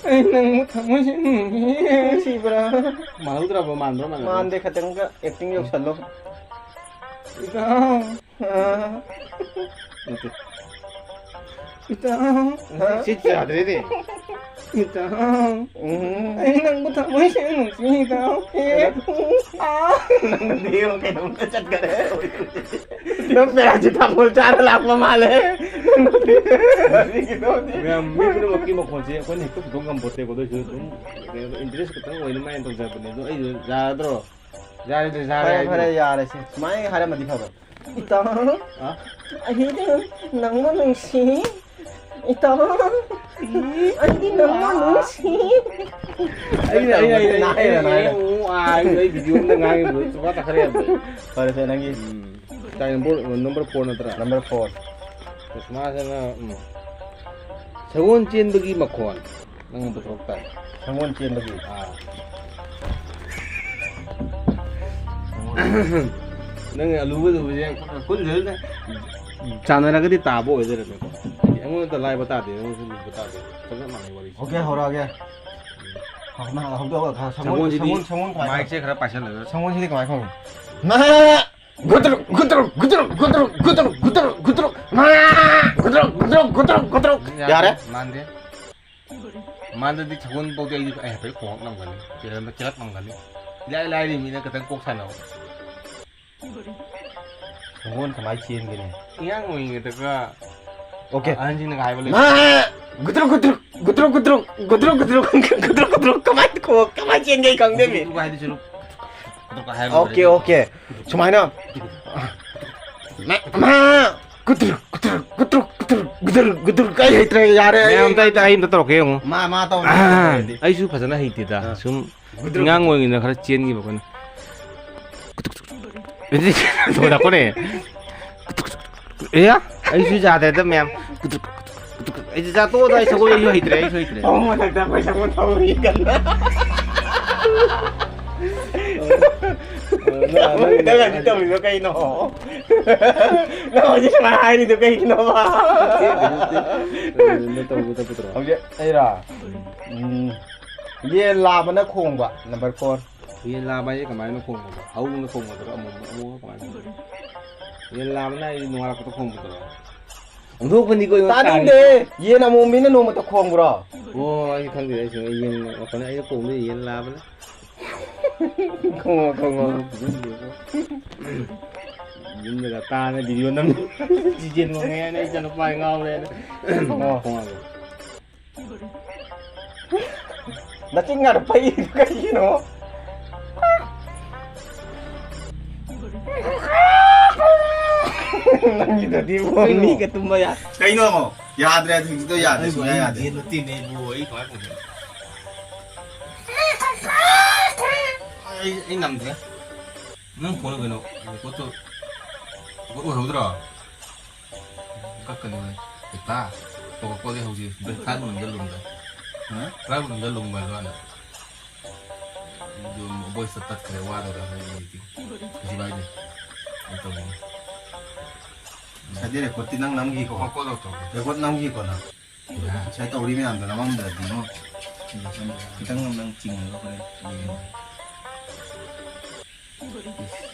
ꯑꯩ ꯅꯪꯕꯨ ꯊꯃꯣꯏ ꯁꯦꯡꯅ ꯅꯨꯡꯁꯤꯕ꯭ꯔꯥ? ꯃꯥꯜꯍꯧꯗ꯭ꯔꯕ? ꯃꯥꯟꯕ꯭ꯔꯥ, ꯃꯥꯟꯗꯕ꯭ꯔꯥ? ꯃꯥꯟꯗꯦ, ꯈꯇꯪꯒ acting ꯌꯧꯁꯜꯂꯣ꯫ ꯏꯇꯥꯎ꯫ ꯑꯥ꯫ ꯅꯠꯇꯦ꯫ ꯏꯇꯥꯎ꯫ ꯑꯥ꯫ ꯁꯤ ꯌꯥꯗ꯭ꯔꯦꯅꯦ꯫ ꯏꯇꯥꯎ꯫ ꯎꯝ꯫ ꯑꯩ ꯅꯪꯕꯨ ꯊꯃꯣꯏ ꯁꯦꯡꯅ ꯅꯨꯡꯁꯤ, ꯏꯇꯥꯎ꯫ ꯑꯦ꯫ ꯑꯥ꯫ ꯅꯪꯗꯤ ꯀꯩꯅꯣꯝꯇ ꯆꯠꯈꯔꯦ꯫ ꯅꯪ paracetamol ꯆꯥꯔ ꯂꯥꯛꯄ ꯃꯥꯜꯂꯦ꯫ ꯃꯌꯥꯝ ꯃꯤ ꯄꯨꯝꯅꯃꯛꯀꯤ ꯃꯈꯣꯟꯁꯦ ꯑꯩꯈꯣꯏꯅ ꯍꯦꯛꯇ ꯄꯨꯊꯣꯛ ꯉꯝꯄꯣꯠꯇꯦꯀꯣ, ꯑꯗꯨ ꯑꯣꯏꯁꯨ ꯑꯗꯨꯝ ꯀꯩꯅꯣ, interest ꯈꯤꯇꯪ ꯑꯣꯏꯅꯕ ꯍꯥꯏꯅ ꯇꯧꯖꯕꯅꯦ꯫ ꯑꯗꯣ ꯑꯩꯁꯨ ꯌꯥꯔꯗ꯭ꯔꯣ? ꯌꯥꯔꯦ, ꯌꯥꯔꯦ, ꯐꯔꯦ, ꯍꯥꯏꯕꯤꯔꯣ꯫ ꯐꯔꯦ, ꯌꯥꯔꯦꯁꯦ꯫ ꯁꯨꯃꯥꯏꯅ ꯍꯥꯏꯔꯝꯃꯗꯤ ꯐꯕ꯫ ꯏꯇꯥꯎ, ꯑ? ꯑꯩꯗꯤ ꯅꯪꯕꯨ ꯅꯨꯡꯁꯤ꯫ ꯏꯇꯥꯎ, ꯑꯩꯗꯤ ꯅꯪꯕꯨ ꯅꯨꯡꯁꯤ꯫ ꯑꯩꯅ, ꯑꯩꯅ, ꯑꯩꯅ, ꯅꯥꯏꯔꯦ, ꯑꯩꯅ, ꯅꯥꯏꯔꯦ꯫ ꯑꯩꯅ, ꯎ, ꯑꯥ, ꯑꯩ video ꯑꯃꯗ ꯉꯥꯡꯉꯤꯕꯗꯣ ꯆꯨꯕꯥ ꯇꯥꯈꯠꯂꯦ ꯌꯥꯗ꯭ꯔꯦ꯫ ꯐꯔꯦꯁꯦ, ꯅꯪꯒꯤ꯫ ꯎꯝ꯫ ꯇꯥꯏ number, number four ꯅꯠꯇ꯭ꯔꯥ? Number four꯫ ꯁꯨꯁꯃꯥꯁꯤꯅ, ꯎꯝ꯫ ꯁꯒꯣꯜ ꯆꯦꯟꯕꯒꯤ ꯃꯈꯣꯟ꯫ ꯅꯪ ꯄꯨꯊꯣꯔꯛ ꯇꯥꯏ꯫ ꯁꯪꯒꯣꯜ ꯆꯦꯟꯕꯒꯤ꯫ ꯑꯥ꯫ ꯅꯪ ꯑꯂꯨꯕ ꯑꯂꯨꯕꯁꯦ ꯀꯨꯟ ꯆꯥꯟꯅꯔꯒꯗꯤ ꯇꯥꯕ ꯑꯣꯏꯗꯣꯏꯔꯝꯃꯦꯀꯣ꯫ ꯍꯥꯏꯗꯤ ꯑꯩꯉꯣꯟꯗ ꯂꯥꯏꯕ ꯇꯥꯗꯦ, ꯅꯉꯣꯟꯗꯁꯨ ꯂꯨꯕ ꯇꯥꯗꯦ꯫ ꯆꯞ ꯃꯥꯟꯅꯩ ꯋꯥꯔꯤꯁꯦ꯫ ꯑꯣꯀꯦ, ꯍꯧꯔꯛꯑꯒꯦ꯫ ꯍꯧꯗꯣꯛꯑꯒ ꯁꯪꯒꯣꯜ, ꯁꯪꯒꯣꯜꯁꯤꯗꯤ ꯁꯪꯒꯣꯜ, ꯁꯪꯒꯣꯜ ꯀꯃꯥꯏꯅ ꯃꯥꯏꯛꯁꯦ ꯈꯔ ꯄꯥꯏꯁꯜꯂꯒ꯫ ꯁꯪꯒꯣꯜꯁꯤꯗꯤ ꯀꯃꯥꯏꯅ ꯈꯣꯡꯉꯤ? ꯒꯨꯇ꯭ꯔꯨꯛ, ꯒꯨꯇ꯭ꯔꯨꯛ, ꯒꯨꯇ꯭ꯔꯨꯛ, ꯒꯨꯇ꯭ꯔꯨꯛ, ꯒꯨꯇ꯭ꯔꯨꯛ, ꯒꯨꯇ꯭ꯔꯨꯛ, ꯒꯨꯇ꯭ꯔꯨꯛ, ꯃꯥ! ꯒꯨꯇ꯭ꯔꯨꯛ, ꯒꯨꯇ꯭ꯔꯨꯛ, ꯒꯨꯇ꯭ꯔꯨꯛ꯫ ꯌꯥꯔꯦ? ꯃꯥꯟꯗꯦ꯫ ꯃꯥꯟꯗꯗꯤ ꯁꯒꯣꯜ ꯐꯥꯎꯗꯤ ꯑꯩꯗꯤ ꯑꯩ ꯍꯥꯏꯐꯦꯠ ꯈꯣꯡꯉꯛ ꯉꯝꯒꯅꯤ꯫ ꯆꯦꯜꯂꯝꯕ ꯆꯦꯜꯂꯛ ꯉꯝꯒꯅꯤ꯫ ꯏꯂꯥꯏ ꯂꯥꯏꯔꯤ ꯃꯤꯅ ꯈꯤꯇꯪ ꯀꯣꯛ ꯁꯥꯟꯅꯧ꯫ ꯁꯒꯣꯜ ꯀꯃꯥꯏꯅ ꯆꯦꯟꯒꯅꯤ? ꯑꯉꯥꯡ ꯑꯣꯏꯔꯤꯉꯩꯗꯒ ꯑꯣꯀꯦ꯫ ꯑꯍꯟꯁꯤꯡꯅꯒ ꯍꯥꯏꯕ ꯂꯩ꯫ ꯃꯥ! ꯒꯨꯗ꯭ꯔꯨꯛ, ꯒꯨꯗ꯭ꯔꯨꯛ, ꯒꯨꯗ꯭ꯔꯨꯛ, ꯒꯨꯗ꯭ꯔꯨꯛ, ꯒꯨꯗ꯭ꯔꯨꯛ, ꯒꯨꯗ꯭ꯔꯨꯛ, ꯒꯨꯗ꯭ꯔꯨꯛ, ꯒꯨꯗ꯭ꯔꯨꯛ, ꯒꯨꯗ꯭ꯔꯨꯛ, ꯀꯃꯥꯏꯅ ꯈꯣ-, ꯀꯃꯥꯏꯅ ꯆꯦꯟꯒꯦ ꯑꯩ ꯈꯪꯗꯦꯃꯤ꯫ ꯒꯨꯗ꯭ꯔꯨꯛ ꯍꯥꯏꯗꯤ ꯁꯨꯝ ꯒꯨꯗ꯭ꯔꯨꯛ ꯍꯥꯏꯕ ꯑꯣꯀꯦ, ꯂꯩ꯫ ꯑꯣꯀꯦ꯫ ꯁꯨꯃꯥꯏꯅ꯫ ꯃꯥ, ꯃꯥ, ꯒꯨꯗ꯭ꯔꯨꯛ, ꯒꯨꯗ꯭ꯔꯨꯛ, ꯒꯨꯗ꯭ꯔꯨꯛ, ꯒꯨꯗ꯭ꯔꯨꯛ, ꯒꯨꯗ꯭ꯔꯨꯛ, ꯒꯨꯗ꯭ꯔꯨꯛ, ꯑꯩ ꯍꯩꯇ꯭ꯔꯦ, ꯌꯥꯔꯦ, ꯑꯩ ꯃꯌꯥꯝ ꯑꯝꯇ ꯑꯩ, ꯑꯩ ꯑꯝꯇ ꯇꯧꯔꯛꯀꯦ ꯌꯦꯡꯉꯨ꯫ ꯃꯥ, ꯃꯥ ꯇꯧꯔꯛꯑꯣ, ꯑꯩ ꯍꯩꯇꯦ꯫ ꯑꯩꯁꯨ ꯐꯖꯅ ꯍꯩꯇꯦꯗ꯫ ꯑꯥ꯫ ꯁꯨꯝ ꯒꯨꯗ꯭ꯔꯨꯛ꯫ ꯑꯉꯥꯡ ꯑꯣꯏꯔꯤꯉꯩꯗ ꯈꯔ ꯆꯦꯟꯈꯤꯕ ꯑꯩꯈꯣꯏꯅ꯫ ꯊꯣꯏꯔꯛꯄꯅꯦ꯫ ꯑꯦ, ꯑꯩꯁꯨ ꯌꯥꯗ꯭ꯔꯦꯗ ꯃꯌꯥꯝ꯫ ꯑꯩꯁꯨ ꯆꯥꯊꯣꯛꯑꯣꯗ, ꯑꯩ ꯁꯒꯣꯜ ꯑꯩꯁꯨ ꯍꯩꯇ꯭ꯔꯦ, ꯑꯩꯁꯨ ꯍꯩꯇ꯭ꯔꯦ꯫ ꯑꯍꯨꯝ ꯃꯊꯛꯇ ꯑꯩꯈꯣꯏ ꯁꯒꯣꯜ ꯊꯧꯔꯤ ꯀꯟꯅ꯫ ꯅꯪ ꯍꯧꯖꯤꯛ ꯇꯧꯔꯤꯗꯣ ꯀꯩꯅꯣ? ꯅꯪ ꯍꯧꯖꯤꯛ ꯁꯨꯃꯥꯏꯅ ꯍꯥꯏꯔꯤꯗꯣ ꯀꯩꯒꯤꯅꯣꯕ? ꯅꯪ ꯇꯧꯕ ꯇꯞꯄꯗ꯭ꯔꯣ? ꯍꯧꯖꯤꯛ ꯑꯩꯔꯥ? ꯎꯝ꯫ ꯌꯦꯟ ꯂꯥꯕꯅ ꯈꯣꯡꯕ, number four꯫ ꯌꯦꯟ ꯂꯥꯕ ꯍꯥꯏꯁꯦ ꯀꯃꯥꯏꯅ ꯈꯣꯡꯕꯅꯣ? ꯍꯧꯅ ꯈꯣꯡꯕꯗꯨꯔꯣ? ꯑꯃꯨꯛ, ꯑꯃꯨꯛ ꯀꯃꯥꯏꯅ ꯈꯣꯡꯕꯅꯣ? ꯌꯦꯟ ꯂꯥꯕꯅ ꯑꯩ ꯅꯣꯡꯉꯥꯜꯂꯛꯄꯗ ꯈꯣꯡꯕꯗꯨꯔꯣ? ꯑꯣꯟꯊꯣꯛꯄꯅꯤꯀꯣ, ꯏꯕꯣ, ꯇꯥꯅꯤꯡꯗꯦ꯫ ꯀꯥꯔꯤꯁꯦ꯫ ꯌꯦꯟ ꯑꯃꯣꯝ ꯃꯤꯅ ꯅꯣꯡꯃꯇ ꯈꯣꯡꯕ꯭ꯔꯣ? ꯑꯣ, ꯑꯩ ꯈꯪꯗꯦ, ꯑꯩꯁꯨ ꯌꯦꯟ ꯃꯈꯣꯟ ꯑꯩꯅ ꯈꯣꯡꯕꯗ ꯌꯦꯟ ꯂꯥꯕꯅ꯫ ꯈꯣꯡꯉꯣ, ꯈꯣꯡꯉꯣ꯫ ꯌꯨꯝꯗꯒ ꯇꯥꯅ video ꯅꯝ-, ꯆꯤꯆꯦꯟ ꯈꯣꯡꯉꯦ ꯍꯥꯏꯅ ꯑꯩ ꯏꯆꯥꯅꯨꯄꯥ ꯉꯥꯎꯔꯦꯅ꯫ ꯈꯣꯡꯉꯣ꯫ ꯈꯣꯡꯉꯒꯦ꯫ ꯅꯆꯤꯟ ꯉꯥꯗ ꯄꯩ ꯀꯩꯒꯤꯅꯣ? ꯅꯪꯒꯤꯗꯨꯗꯤ ꯀꯩꯅꯣ? ꯃꯤꯒ ꯇꯨꯝꯕ ꯌꯥ-, ꯀꯩꯅꯣ? ꯌꯥꯗ꯭ꯔꯦ, ꯍꯧꯖꯤꯛꯀꯤꯗꯣ ꯌꯥꯗ꯭ꯔꯦ, ꯑꯩꯕꯨ ꯁꯨꯡꯌꯥ ꯑꯩ ꯌꯥꯗ꯭ꯔꯦ꯫ ꯌꯦꯟ ꯅꯠꯇꯦꯅꯦ, ꯏꯕꯨ, ꯑꯩ ꯀꯃꯥꯏꯅ ꯇꯧꯗꯣꯏꯅꯣ? ꯑꯩ, ꯑꯩ ꯉꯝꯗ꯭ꯔꯦ꯫ ꯅꯪ ꯐꯣꯟ ꯀꯩꯅꯣ? Record ꯇꯣ, record ꯑꯣꯏꯍꯧꯗ꯭ꯔꯣ? ꯀꯛꯀꯅꯤ ꯍꯣꯏ꯫ ꯍꯦꯛꯇ꯫ ꯀꯣꯀꯣ ꯀꯣꯂꯥ ꯍꯧꯖꯤꯛ ꯕ꯭ꯔꯦꯛ ꯐꯥꯏꯚ ꯃꯅꯨꯡꯗ ꯂꯨꯝꯕ꯫ ꯍꯥ? ꯐꯥꯏꯚ ꯃꯅꯨꯡꯗ ꯂꯨꯝꯕ ꯂꯣꯏꯅ꯫ ꯑꯗꯨꯝ voice ꯇ ꯇꯠꯈ꯭ꯔꯦ, ꯋꯥꯗꯧꯔꯦ ꯍꯥꯏꯗꯤ꯫ ꯀꯩꯁꯨ ꯀꯥꯏꯗꯦ꯫ ꯑꯩ ꯇꯧꯅꯤ꯫ ꯉꯁꯥꯏꯗꯤ record ꯇꯤ ꯅꯪ ꯅꯝꯈꯤꯀꯣ? ꯀꯣꯀꯣ ꯀꯣꯂꯥ ꯇꯧ꯫ Record ꯅꯝꯈꯤꯀꯣ ꯅꯪ? ꯌꯥ꯫ ꯉꯁꯥꯏ ꯇꯧꯔꯤ ꯃꯌꯥꯝꯗꯣ ꯅꯝꯃꯝꯗ꯭ꯔꯗꯤ ꯉꯣ꯫ ꯈꯤꯇꯪ ꯅꯪ ꯆꯤꯡꯉꯒ ꯍꯣꯔꯦꯟ ꯌꯦꯡꯉꯣ꯫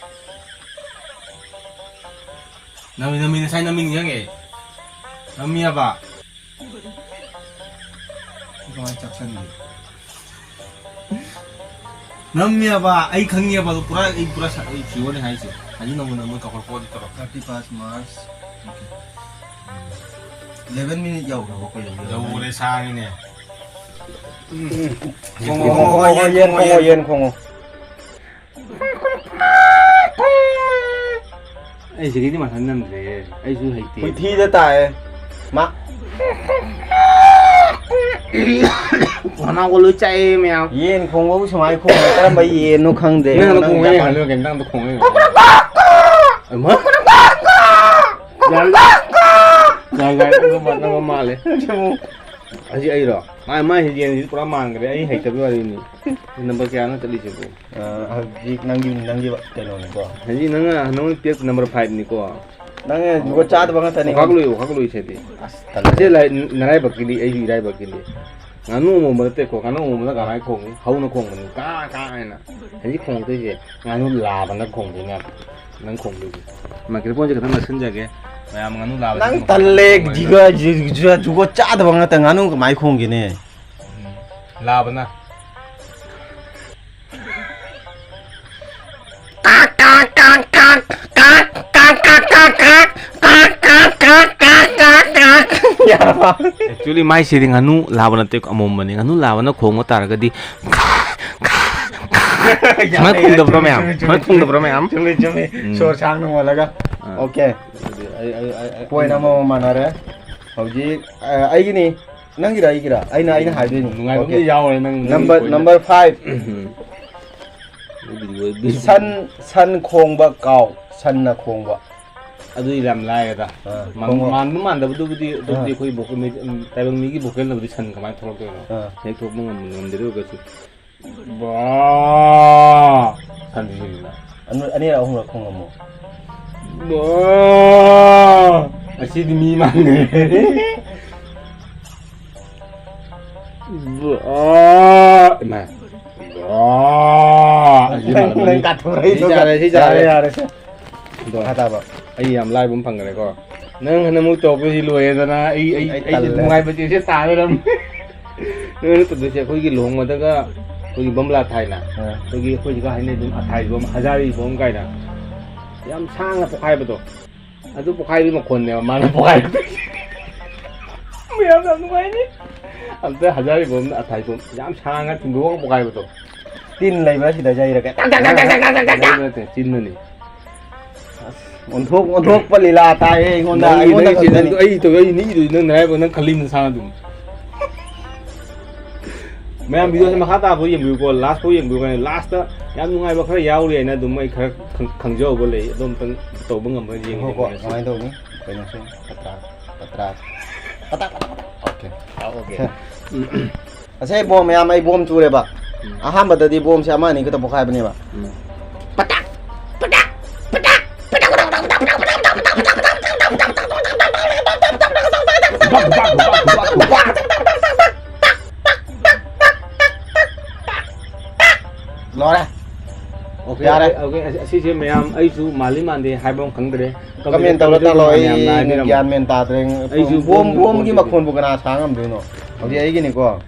ꯅꯝꯃꯤ, ꯅꯝꯃꯤ, ꯉꯁꯥꯏ ꯅꯝꯃꯤ ꯅꯤꯡꯁꯤꯡꯉꯦ꯫ ꯅꯝꯃꯤꯌꯥꯕ꯫ ꯁꯤ ꯀꯃꯥꯏꯅ ꯆꯥꯛꯁꯟꯒꯦ? ꯅꯝꯃꯤꯌꯥꯕ, ꯑꯩ ꯈꯪꯉꯤꯌꯥꯕ, ꯑꯗꯨ ꯄꯨꯔꯥ, ꯑꯩ ꯄꯨꯔꯥ ꯁ-, ꯑꯩ ꯁꯤꯌꯣꯔꯅꯤ ꯍꯥꯏꯁꯦ꯫ ꯑꯗꯨ ꯅꯪꯉꯣꯟꯗ ꯃꯣꯏ ꯀꯧꯔꯛꯄ ꯑꯣꯏꯗꯤ ꯇꯧꯔꯛ꯫ Thirty past March. Okay. Eleven minute ꯌꯧꯈ꯭ꯔꯕ ꯀꯩꯅꯣ? ꯌꯧꯔꯦ, ꯁꯥꯡꯉꯤꯅꯦ꯫ ꯈꯣꯡꯉꯣ, ꯈꯣꯡꯉꯣ, ꯌꯦꯟ ꯈꯣꯡꯉꯣ, ꯌꯦꯟ ꯈꯣꯡꯉꯣ꯫ ꯑꯩ ꯁꯤꯒꯤꯗꯤ ꯃꯊꯟ ꯅꯝꯗ꯭ꯔꯦ꯫ ꯑꯩꯁꯨ ꯍꯩꯇꯦ꯫ ꯍꯨꯏꯊꯤꯗ ꯇꯥꯏꯌꯦ꯫ ꯃꯥ꯫ ꯃꯅꯥꯎꯒ ꯂꯣꯏ ꯆꯥꯛꯑꯦ ꯃꯌꯥꯝ꯫ ꯌꯦꯟ ꯈꯣꯡꯕꯕꯨ ꯁꯨꯃꯥꯏꯅ ꯈꯣꯡꯉꯦ꯫ ꯀꯔꯝꯕ ꯌꯦꯟꯅꯣ ꯈꯪꯗꯦ꯫ ꯅꯪ ꯅꯪ ꯈꯣꯡꯉꯦ, ꯖꯄꯥꯟ ꯍꯜꯂꯣ, ꯀꯩꯅꯣ ꯅꯪꯗꯣ ꯈꯣꯡꯉꯦ꯫ ꯍꯩꯃꯥ꯫ ꯌꯥꯏ, ꯌꯥꯏ, ꯌꯥꯏ, ꯅꯪ ꯃꯥ-, ꯅꯪ ꯃꯥꯜꯂꯦ꯫ ꯑꯁꯤ ꯑꯩꯔꯣ? ꯃꯥ, ꯃꯥ ꯌꯦꯟꯁꯤꯗꯤ ꯄꯨꯔꯥ ꯃꯥꯟꯈ꯭ꯔꯦ꯫ ꯑꯩ ꯍꯩꯇꯕꯒꯤ ꯋꯥꯔꯤꯅꯤ꯫ ꯅꯝꯕꯔ ꯀꯌꯥꯅꯣ ꯆꯠꯂꯤꯁꯤꯕꯨ? ꯑ, ꯍꯧꯖꯤꯛ ꯅꯪꯒꯤ, ꯅꯪꯒꯤ ꯀꯩꯅꯣꯅꯤꯀꯣ꯫ ꯍꯧꯖꯤꯛ ꯅꯪꯅ, ꯅꯪꯅ ꯄꯤꯔꯛꯄ ꯅꯝꯕꯔ five ꯅꯤꯀꯣ꯫ ꯅꯪꯅ ꯖꯨꯒꯣꯠ ꯆꯥꯗꯕ ꯉꯥꯛꯇꯅꯤ꯫ ꯑꯣꯈꯥꯛ ꯂꯣꯏ, ꯑꯣꯈꯥꯛ ꯂꯣꯏ ꯁꯤꯗꯤ꯫ ꯑꯁ, ꯇꯜꯂꯦ꯫ ꯑꯁꯤ ꯂꯥꯏ-, ꯅꯔꯥꯏꯕꯛꯀꯤꯗꯤ, ꯑꯩꯁꯨ ꯏꯔꯥꯏꯕꯛꯀꯤꯅꯤ꯫ ꯉꯥꯅꯨ ꯑꯃꯣꯝꯕ ꯅꯠꯇꯦꯀꯣ, ꯉꯥꯅꯨ ꯑꯃꯣꯝꯕꯅ ꯀꯃꯥꯏꯅ ꯈꯣꯡꯉꯤ? ꯍꯧꯅ ꯈꯣꯡꯕꯅꯤ, ꯀꯥ ꯀꯥ ꯍꯥꯏꯅ꯫ ꯍꯧꯖꯤꯛ ꯈꯣꯡꯉꯛꯇꯣꯏꯁꯦ ꯉꯥꯅꯨ ꯂꯥꯕꯅ ꯈꯣꯡꯗꯣꯏꯅꯦ꯫ ꯅꯪ ꯈꯣꯡꯗꯣꯏꯁꯦ꯫ ꯃꯥꯏꯀ꯭ꯔꯣꯐꯣꯟꯁꯦ ꯈꯤꯇꯪ ꯅꯛꯁꯤꯟꯖꯒꯦ꯫ ꯃꯌꯥꯝ ꯉꯥꯅꯨ ꯂꯥꯕꯁꯦ ꯅꯪ ꯈꯣꯡꯉꯛꯇꯣꯏꯅꯦ꯫ ꯇꯜꯂꯦ, ꯖꯤꯒ-, ꯖꯨ-, ꯖꯨ-, ꯖꯨꯒꯣꯠ ꯆꯥꯗꯕ ꯉꯥꯛꯇ꯫ ꯉꯥꯅꯨ ꯀꯃꯥꯏꯅ ꯈꯣꯡꯒꯦꯅꯦ? ꯎꯝ꯫ ꯂꯥꯕꯅ꯫ ꯌꯥꯔꯕ? Actually, ꯃꯥꯏꯁꯤꯗꯤ ꯉꯥꯅꯨ ꯂꯥꯕ ꯅꯠꯇꯦ, ꯑꯃꯣꯝꯕꯅꯤ꯫ ꯉꯥꯅꯨ ꯂꯥꯕꯅ ꯈꯣꯡꯕ ꯇꯥꯔꯒꯗꯤ ꯁꯨꯃꯥꯏꯅ ꯈꯣꯡꯗꯕ꯭ꯔꯣ ꯃꯌꯥꯝ? ꯁꯨꯃꯥꯏꯅ ꯈꯣꯡꯗꯕ꯭ꯔꯣ ꯃꯌꯥꯝ? ꯆꯨꯝꯃꯦ, ꯆꯨꯝꯃꯦ꯫ ꯎꯝ꯫ ꯁꯣꯔ ꯁꯥꯡꯅ ꯍꯣꯜꯂꯒ꯫ ꯑꯥ꯫ Okay꯫ ꯑꯗꯨꯗꯤ ꯑꯩ, ꯑꯩ, ꯑꯩ, ꯑꯩ Point ꯑꯃꯃꯝ ꯃꯥꯟꯅꯔꯦ꯫ ꯍꯧꯖꯤꯛ, ꯑ, ꯑꯩꯒꯤꯅꯤ꯫ ꯅꯪꯒꯤꯔ ꯑꯩꯒꯤꯔ? ꯑꯩꯅ, ꯑꯩꯅ ꯍꯥꯏꯗꯣꯏꯅꯤ꯫ ꯅꯨꯡꯉꯥꯏꯕ ꯑꯃꯗꯤ Okay꯫ ꯌꯥꯎꯔꯦ ꯅꯪ, ꯅꯪꯒꯤ Number, point꯫ Number five꯫ ꯎꯝ꯫ ꯑꯗꯨꯗꯤ ꯑꯣꯏꯕꯤ-, ꯁꯟ, ꯁꯟ ꯈꯣꯡꯕ cow꯫ ꯁꯟꯅ ꯈꯣꯡꯕ꯫ ꯑꯗꯨꯗꯤ ꯌꯥꯝ ꯂꯥꯏꯔꯦꯗ꯫ ꯑꯥ, ꯃꯥꯟ-, ꯈꯣꯡꯕ꯫ ꯃꯥꯟꯕ ꯃꯥꯟꯗꯕꯗꯨꯕꯨꯗꯤ, ꯑꯗꯨꯕꯨꯗꯤ ꯑꯥ꯫ ꯑꯩꯈꯣꯏ vocal ꯃꯤ-, ꯎꯝ, ꯇꯥꯏꯕꯪ ꯃꯤꯒꯤ vocalꯅꯕꯨꯗꯤ ꯁꯟ ꯀꯃꯥꯏꯅ ꯊꯣꯛꯂꯛꯇꯣꯏꯅꯣ? ꯑꯥ꯫ ꯍꯦꯛ ꯊꯣꯛꯄ ꯉꯝ-, ꯉꯝꯗꯦ, ꯑꯗꯨ ꯑꯣꯏꯔꯒꯁꯨ꯫ ꯕꯥ! ꯁꯟꯁꯤꯅ꯫ ꯑꯅꯤ-, ꯑꯅꯤꯔꯛ ꯑꯍꯨꯝꯂꯛ ꯈꯣꯡꯉꯝꯃꯣ꯫ ꯕꯥ! ꯑꯁꯤꯗꯤ ꯃꯤ ꯃꯥꯟꯈ꯭ꯔꯦ꯫ ꯕꯥ! ꯏꯃꯥ꯫ ꯕꯥ! ꯑꯁꯤ ꯅꯪ, ꯃꯥꯜꯂꯝꯃꯅꯤ꯫ ꯅꯪ ꯀꯥꯊꯣꯔꯛꯏꯗꯣ꯫ ꯁꯤ ꯆꯥꯔꯦ, ꯁꯤ ꯆꯥꯔꯦ꯫ ꯌꯥꯔꯦ, ꯌꯥꯔꯦ, ꯁꯦ꯫ ꯑꯗꯣ ꯃꯈꯥ ꯇꯥꯕ꯫ ꯑꯩ ꯌꯥꯝ ꯂꯥꯏꯕ ꯑꯃ ꯐꯪꯈ꯭ꯔꯦꯀꯣ꯫ ꯅꯪ ꯍꯟꯗꯛ ꯑꯃꯨꯛ ꯇꯧꯔꯛꯄꯁꯤ ꯂꯣꯏꯔꯦꯗꯅ ꯑꯩ, ꯑꯩ, ꯑꯩ ꯑꯩꯁꯦ ꯇꯜꯂꯦ꯫ ꯅꯨꯡꯉꯥꯏꯕ ꯆꯦꯁꯦ ꯇꯥ ꯂꯩꯔꯝꯃꯦ꯫ ꯅꯣꯏꯅ ꯇꯧꯗꯣꯏꯁꯦ ꯑꯩꯈꯣꯏꯒꯤ ꯂꯨꯍꯣꯡꯕꯗꯒ ꯑꯩꯈꯣꯏꯒꯤ ꯕꯝꯕ꯭ꯂꯥ ꯊꯥꯏꯅ꯫ ꯑꯥ꯫ ꯑꯩꯈꯣꯏꯒꯤ, ꯑꯩꯈꯣꯏ ꯍꯧꯖꯤꯛꯀ ꯍꯥꯏꯅꯩ ꯑꯗꯨꯝ ꯑꯊꯥꯏꯕꯝ, ꯍꯖꯥꯔꯤꯕꯝ ꯀꯥꯏꯅ꯫ ꯌꯥꯝ ꯁꯥꯡꯅ ꯄꯣꯈꯥꯏꯕꯗꯣ, ꯑꯗꯨ ꯄꯣꯈꯥꯏꯕꯒꯤ ꯃꯈꯣꯟꯅꯦꯕ ꯃꯥꯅ ꯄꯣꯈꯥꯏꯕꯗꯣ꯫ ꯃꯌꯥꯝ ꯌꯥꯝ ꯅꯨꯡꯉꯥꯏꯅꯤ꯫ ꯑꯝꯇ ꯍꯖꯥꯔꯤꯕꯣꯝꯅ ꯑꯊꯥꯏꯕꯣꯝ ꯌꯥꯝ ꯁꯥꯡꯅ ꯊꯤꯟꯗꯣꯛꯑꯒ ꯄꯣꯈꯥꯏꯕꯗꯣ꯫ ꯇꯤꯟ ꯂꯩꯕ꯭ꯔꯥ ꯁꯤꯗ ꯌꯩꯔꯒ? ꯇꯛ, ꯇꯛ, ꯇꯛ, ꯇꯛ, ꯇꯛ, ꯇꯛ, ꯇꯛ꯫ ꯂꯩꯕ ꯅꯠꯇꯦ, ꯆꯤꯟꯅꯅꯤ꯫ ꯑꯁ, ꯑꯣꯟꯊꯣꯛ-, ꯑꯣꯟꯊꯣꯛꯄ ꯂꯤꯂꯥ ꯇꯥꯏꯌꯦ ꯑꯩꯉꯣꯟꯗ, ꯅꯪꯒꯤ, ꯑꯩꯉꯣꯟꯗ ꯅꯪꯒꯤ ꯈꯛꯇꯅꯤ꯫ ꯆꯤꯟꯗꯨ ꯑꯩ ꯇꯧ-, ꯑꯩ ꯅꯤꯛꯏꯗꯨꯗꯤ ꯅꯪ ꯅꯔꯥꯏꯕꯛ ꯅꯪ ꯈꯜꯂꯤ ꯅꯁꯥꯅ ꯑꯗꯨꯝ꯫ ꯃꯌꯥꯝ videoꯁꯦ ꯃꯈꯥ ꯇꯥꯕ ꯌꯦꯡꯕꯤꯌꯨꯀꯣ, last ꯐꯥꯎ ꯌꯦꯡꯕꯤꯌꯨ, ꯀꯩꯅꯣ, lastꯇ ꯌꯥꯝ ꯅꯨꯡꯉꯥꯏꯕ ꯈꯔ ꯌꯥꯎꯔꯤ ꯍꯥꯏꯅ ꯑꯗꯨꯝ ꯑꯩ ꯈꯔ ꯈꯪ-, ꯈꯪꯖꯍꯧꯕ ꯂꯩ, ꯑꯗꯨ ꯑꯝꯇꯪ ꯇꯧꯕ ꯉꯝꯕ꯭ꯔꯥ ꯌꯦꯡꯒꯦ ꯉꯥꯏꯈꯣꯀꯣ, ꯌꯦꯡꯉꯁꯤ꯫ ꯀꯃꯥꯏꯅ ꯇꯧꯅꯤ? ꯀꯩꯅꯣꯁꯦ, ꯄꯇ꯭ꯔꯥ, ꯄꯇ꯭ꯔꯥ, ꯄꯇ꯭ꯔꯥ, ꯄꯇ꯭ꯔꯥ꯫ Okay꯫ ꯑꯣꯀꯦ꯫ ꯁꯦ꯫ ꯑꯁꯦ ꯕꯣꯝ ꯃꯌꯥꯝ, ꯑꯩ ꯕꯣꯝ ꯆꯨꯔꯦꯕ꯫ ꯎꯝ꯫ ꯑꯍꯥꯟꯕꯗꯗꯤ ꯕꯣꯝꯁꯦ ꯑꯃ ꯑꯅꯤ ꯈꯛꯇ ꯄꯣꯈꯥꯏꯕꯅꯦꯕ꯫ ꯎꯝ꯫ ꯄꯇꯥꯛ! ꯄꯇꯥꯛ! ꯄꯇꯥꯛ! ꯄꯇꯥꯛ! ꯂꯣꯏꯔꯦ꯫ ꯑꯣꯀꯦ, ꯌꯥꯔꯦ꯫ ꯑꯣꯀꯦ, ꯑꯁꯤꯁꯦ ꯃꯌꯥꯝ ꯑꯩꯁꯨ ꯃꯥꯜꯂꯤ ꯃꯥꯟꯗꯦ ꯍꯥꯏꯕ ꯑꯃ ꯈꯪꯗ꯭ꯔꯦ꯫ Comment ꯇꯧꯔ ꯇꯥꯛꯂꯣ, ꯃꯌꯥꯝꯅ ꯑꯩ ꯍꯥꯏꯕꯤꯔꯝꯃꯣ꯫ ꯒ꯭ꯌꯥꯟ ꯃꯦꯟ ꯇꯥꯗ꯭ꯔꯦ꯫ ꯑꯩꯁꯨ ꯕꯣꯝ, ꯕꯣꯝ ꯕꯣꯝꯒꯤ ꯈꯣꯟꯗꯦ꯫ ꯃꯈꯣꯟꯕꯨ ꯀꯅꯥ ꯁꯥ ꯉꯝꯗꯣꯏꯅꯣ? ꯍꯧꯖꯤꯛ ꯑꯩꯒꯤꯅꯤꯀꯣ꯫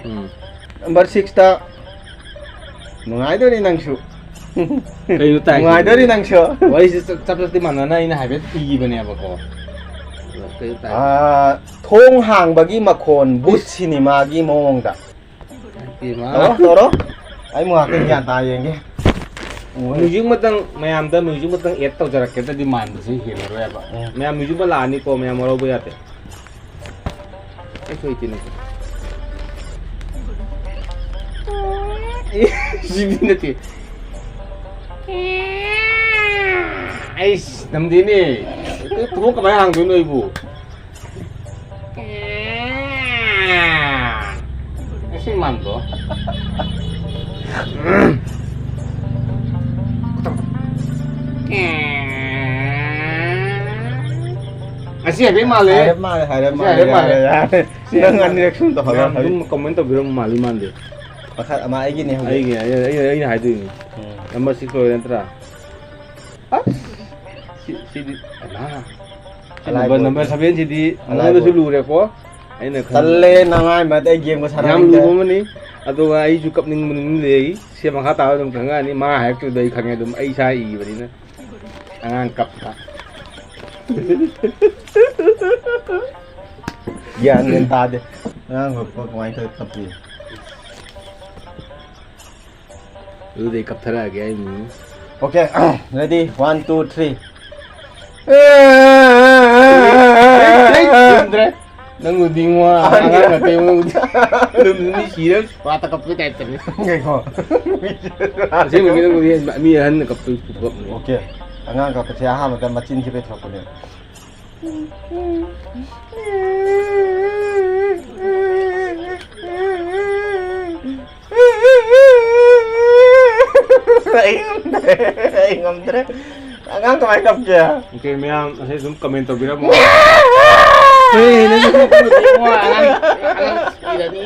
ꯎꯝ꯫ Number sixꯇ ꯅꯨꯡꯉꯥꯏꯗꯣꯔꯤ ꯅꯪꯁꯨ꯫ ꯀꯩꯅꯣ ꯇꯥꯏꯁꯤꯕꯣ? ꯅꯨꯡꯉꯥꯏꯗꯣꯔꯤ ꯅꯪꯁꯨ꯫ ꯋꯥꯔꯤꯁꯦ ꯆꯞ, ꯆꯞ, ꯆꯞꯇꯤ ꯃꯥꯟꯅꯅ ꯑꯩꯅ ꯍꯥꯏꯐꯦꯠ ꯏꯕꯅꯦꯕꯀꯣ꯫ ꯀꯩꯅꯣ ꯇꯥꯏ꯫ ꯑꯥ, ꯊꯣꯡ ꯍꯥꯡꯕꯒꯤ ꯃꯈꯣꯟ ꯚꯨꯠ ꯁꯤꯅꯦꯃꯥꯒꯤ ꯃꯑꯣꯡꯗ꯫ ꯏꯃꯥ꯫ ꯇꯧꯔꯣ, ꯇꯧꯔꯣ꯫ ꯑꯩ ꯑꯃꯨꯛ ꯉꯥꯛꯇꯪ ꯒ꯭ꯌꯥꯟ ꯇꯥ ꯌꯦꯡꯒꯦ꯫ Music ꯑꯃꯇꯪ, ꯃꯌꯥꯝꯗ music ꯑꯃꯇꯪ add ꯇꯧꯖꯔꯛꯀꯦ, ꯅꯠꯇ꯭ꯔꯗꯤ ꯃꯥꯟꯕꯁꯦ ꯍꯦꯜꯂꯔꯣꯏꯕ꯫ ꯎꯝ꯫ ꯃꯌꯥꯝ music ꯑꯃ ꯂꯥꯛꯑꯅꯤꯀꯣ, ꯃꯌꯥꯝ ꯋꯥꯔꯧꯕ ꯌꯥꯗꯦ꯫ ꯑꯩ ꯁꯣꯏ ꯇꯤꯅꯤ꯫ ꯑꯦ, ꯁꯤꯗꯤ ꯅꯠꯇꯦ꯫ ꯑꯩꯁ, ꯅꯝꯗꯦꯅꯦ꯫ ꯊꯣꯡ ꯀꯃꯥꯏꯅ ꯍꯥꯡꯗꯣꯏꯅꯣ ꯑꯩꯕꯨ? ꯑꯁꯤ ꯃꯥꯟꯗ꯭ꯔꯣ? ꯑꯁꯤ ꯍꯥꯏꯐꯦꯠ ꯃꯥꯜꯂꯦ꯫ ꯍꯥꯏꯔꯞ ꯃꯥꯜꯂꯦ, ꯍꯥꯏꯔꯞ ꯑꯁꯤ ꯃꯥꯜꯂꯦ, ꯍꯥꯏꯔꯞ ꯃꯥꯜꯂꯦ꯫ ꯌꯥꯔꯦ, ꯌꯥꯔꯦ꯫ ꯁꯤ ꯅꯪ ꯑꯅꯤꯔꯛ ꯁꯨꯅ ꯇꯧꯍꯜꯂꯣ, ꯃꯌꯥꯝ ꯍꯧꯖꯤꯛ꯫ ꯑꯗꯨꯝ comment ꯇꯧꯕꯤꯔꯝꯃꯨ, ꯃꯥꯜꯂꯤ ꯃꯥꯟꯗꯦ꯫ ꯃꯈꯥ ꯑꯃ ꯑꯩꯒꯤꯅꯦ ꯍꯧꯖꯤꯛ꯫ ꯑꯩꯒꯤ, ꯑꯩ, ꯑꯩ, ꯑꯩꯅ ꯍꯥꯏꯗꯣꯏꯅꯤ꯫ ꯎꯝ꯫ Number six ꯑꯣꯏꯔꯦ ꯅꯠꯇ꯭ꯔꯥ? ꯑꯁ! ꯁꯤ, ꯁꯤꯗꯤ, ꯑꯅꯥ꯫ ꯁꯤ ꯑꯂꯥꯏꯕ number, number ꯑꯣꯏꯗꯣꯏꯅꯤ꯫ Sevenꯁꯤꯗꯤ ꯑꯂꯥꯏꯕ ꯃꯉꯣꯟꯗꯁꯨ ꯑꯣꯏ-, ꯂꯨꯔꯦꯀꯣ꯫ ꯑꯩꯅ ꯈꯟꯕ ꯇꯜꯂꯦ, ꯅꯉꯥꯏꯃꯠ ꯑꯩ ꯒꯦꯝꯒ ꯌꯥꯝ ꯁꯥꯟꯅꯅꯤꯡꯗꯦ꯫ ꯂꯨꯕ ꯑꯃꯅꯤ꯫ ꯑꯗꯨꯒ ꯑꯩꯁꯨ ꯀꯞꯅꯤꯡꯕ ꯅꯨꯃꯤꯠ ꯂꯩ꯫ ꯁꯤ ꯃꯈꯥ ꯇꯥꯕ ꯑꯗꯨꯝ ꯈꯪꯉꯛꯑꯅꯤ꯫ ꯃꯥ ꯍꯥꯏꯔꯛꯇ꯭ꯔꯤꯗꯣ ꯑꯩ ꯈꯪꯉꯦ ꯑꯗꯨꯝ꯫ ꯑꯩ ꯏꯁꯥ ꯏꯕꯅꯤꯅ꯫ ꯑꯉꯥꯡ ꯀꯞꯄ꯫ ꯒ꯭ꯌꯥꯟ ꯃꯦꯟ ꯇꯥꯗꯦ꯫ ꯑꯉꯥꯡ ꯀꯞꯄ ꯀꯃꯥꯏꯅ ꯇꯧꯔ ꯀꯞꯄꯤ? ꯑꯗꯨꯗꯤ ꯑꯩ ꯀꯞꯊꯔꯛꯑꯒꯦ ꯑꯩ ꯃꯤ꯫ Okay, ready? One, two, three. ꯉꯝꯗ꯭ꯔꯦ꯫ ꯅꯪꯕꯨꯗꯤ ꯏꯉꯣ, ꯑꯉꯥꯡ ꯅꯠꯇꯦ, ꯅꯪꯕꯨꯗꯤ꯫ ꯑꯗꯨꯝ ꯃꯤ ꯁꯤꯔ ꯄꯥꯠꯇ ꯀꯞꯄꯩ ꯇꯥꯏꯞꯇꯅꯤ꯫ ꯉꯥꯏꯈꯣ꯫ ꯑꯁꯦꯡꯕꯒꯤ ꯅꯪꯕꯨꯗꯤ ꯃꯤ ꯑꯍꯟꯅ ꯀꯞꯄꯩ ꯈꯨꯀꯞꯅꯤ꯫ Okay. ꯑꯉꯥꯡ ꯀꯞꯄꯁꯦ ꯑꯍꯥꯟꯕꯗ ꯃꯆꯤꯟ ꯁꯤꯕꯩ ꯊꯣꯛꯄꯅꯦ꯫ ꯑꯩ ꯉꯝꯗ꯭ꯔꯦ, ꯑꯩ ꯉꯝꯗ꯭ꯔꯦ꯫ ꯑꯉꯥꯡ ꯀꯃꯥꯏ ꯀꯞꯀꯦ? Okay, ꯃꯌꯥꯝ ꯑꯁꯤ ꯑꯗꯨꯝ comment ꯇꯧꯕꯤꯔꯝꯃꯣ꯫ ꯍꯦ, ꯅꯪꯁꯨ ꯈꯔ ꯈꯔ ꯌꯦꯡꯉꯣ, ꯑꯉꯥꯡ, ꯑꯉꯥꯡ ꯁꯤꯔꯅꯤ꯫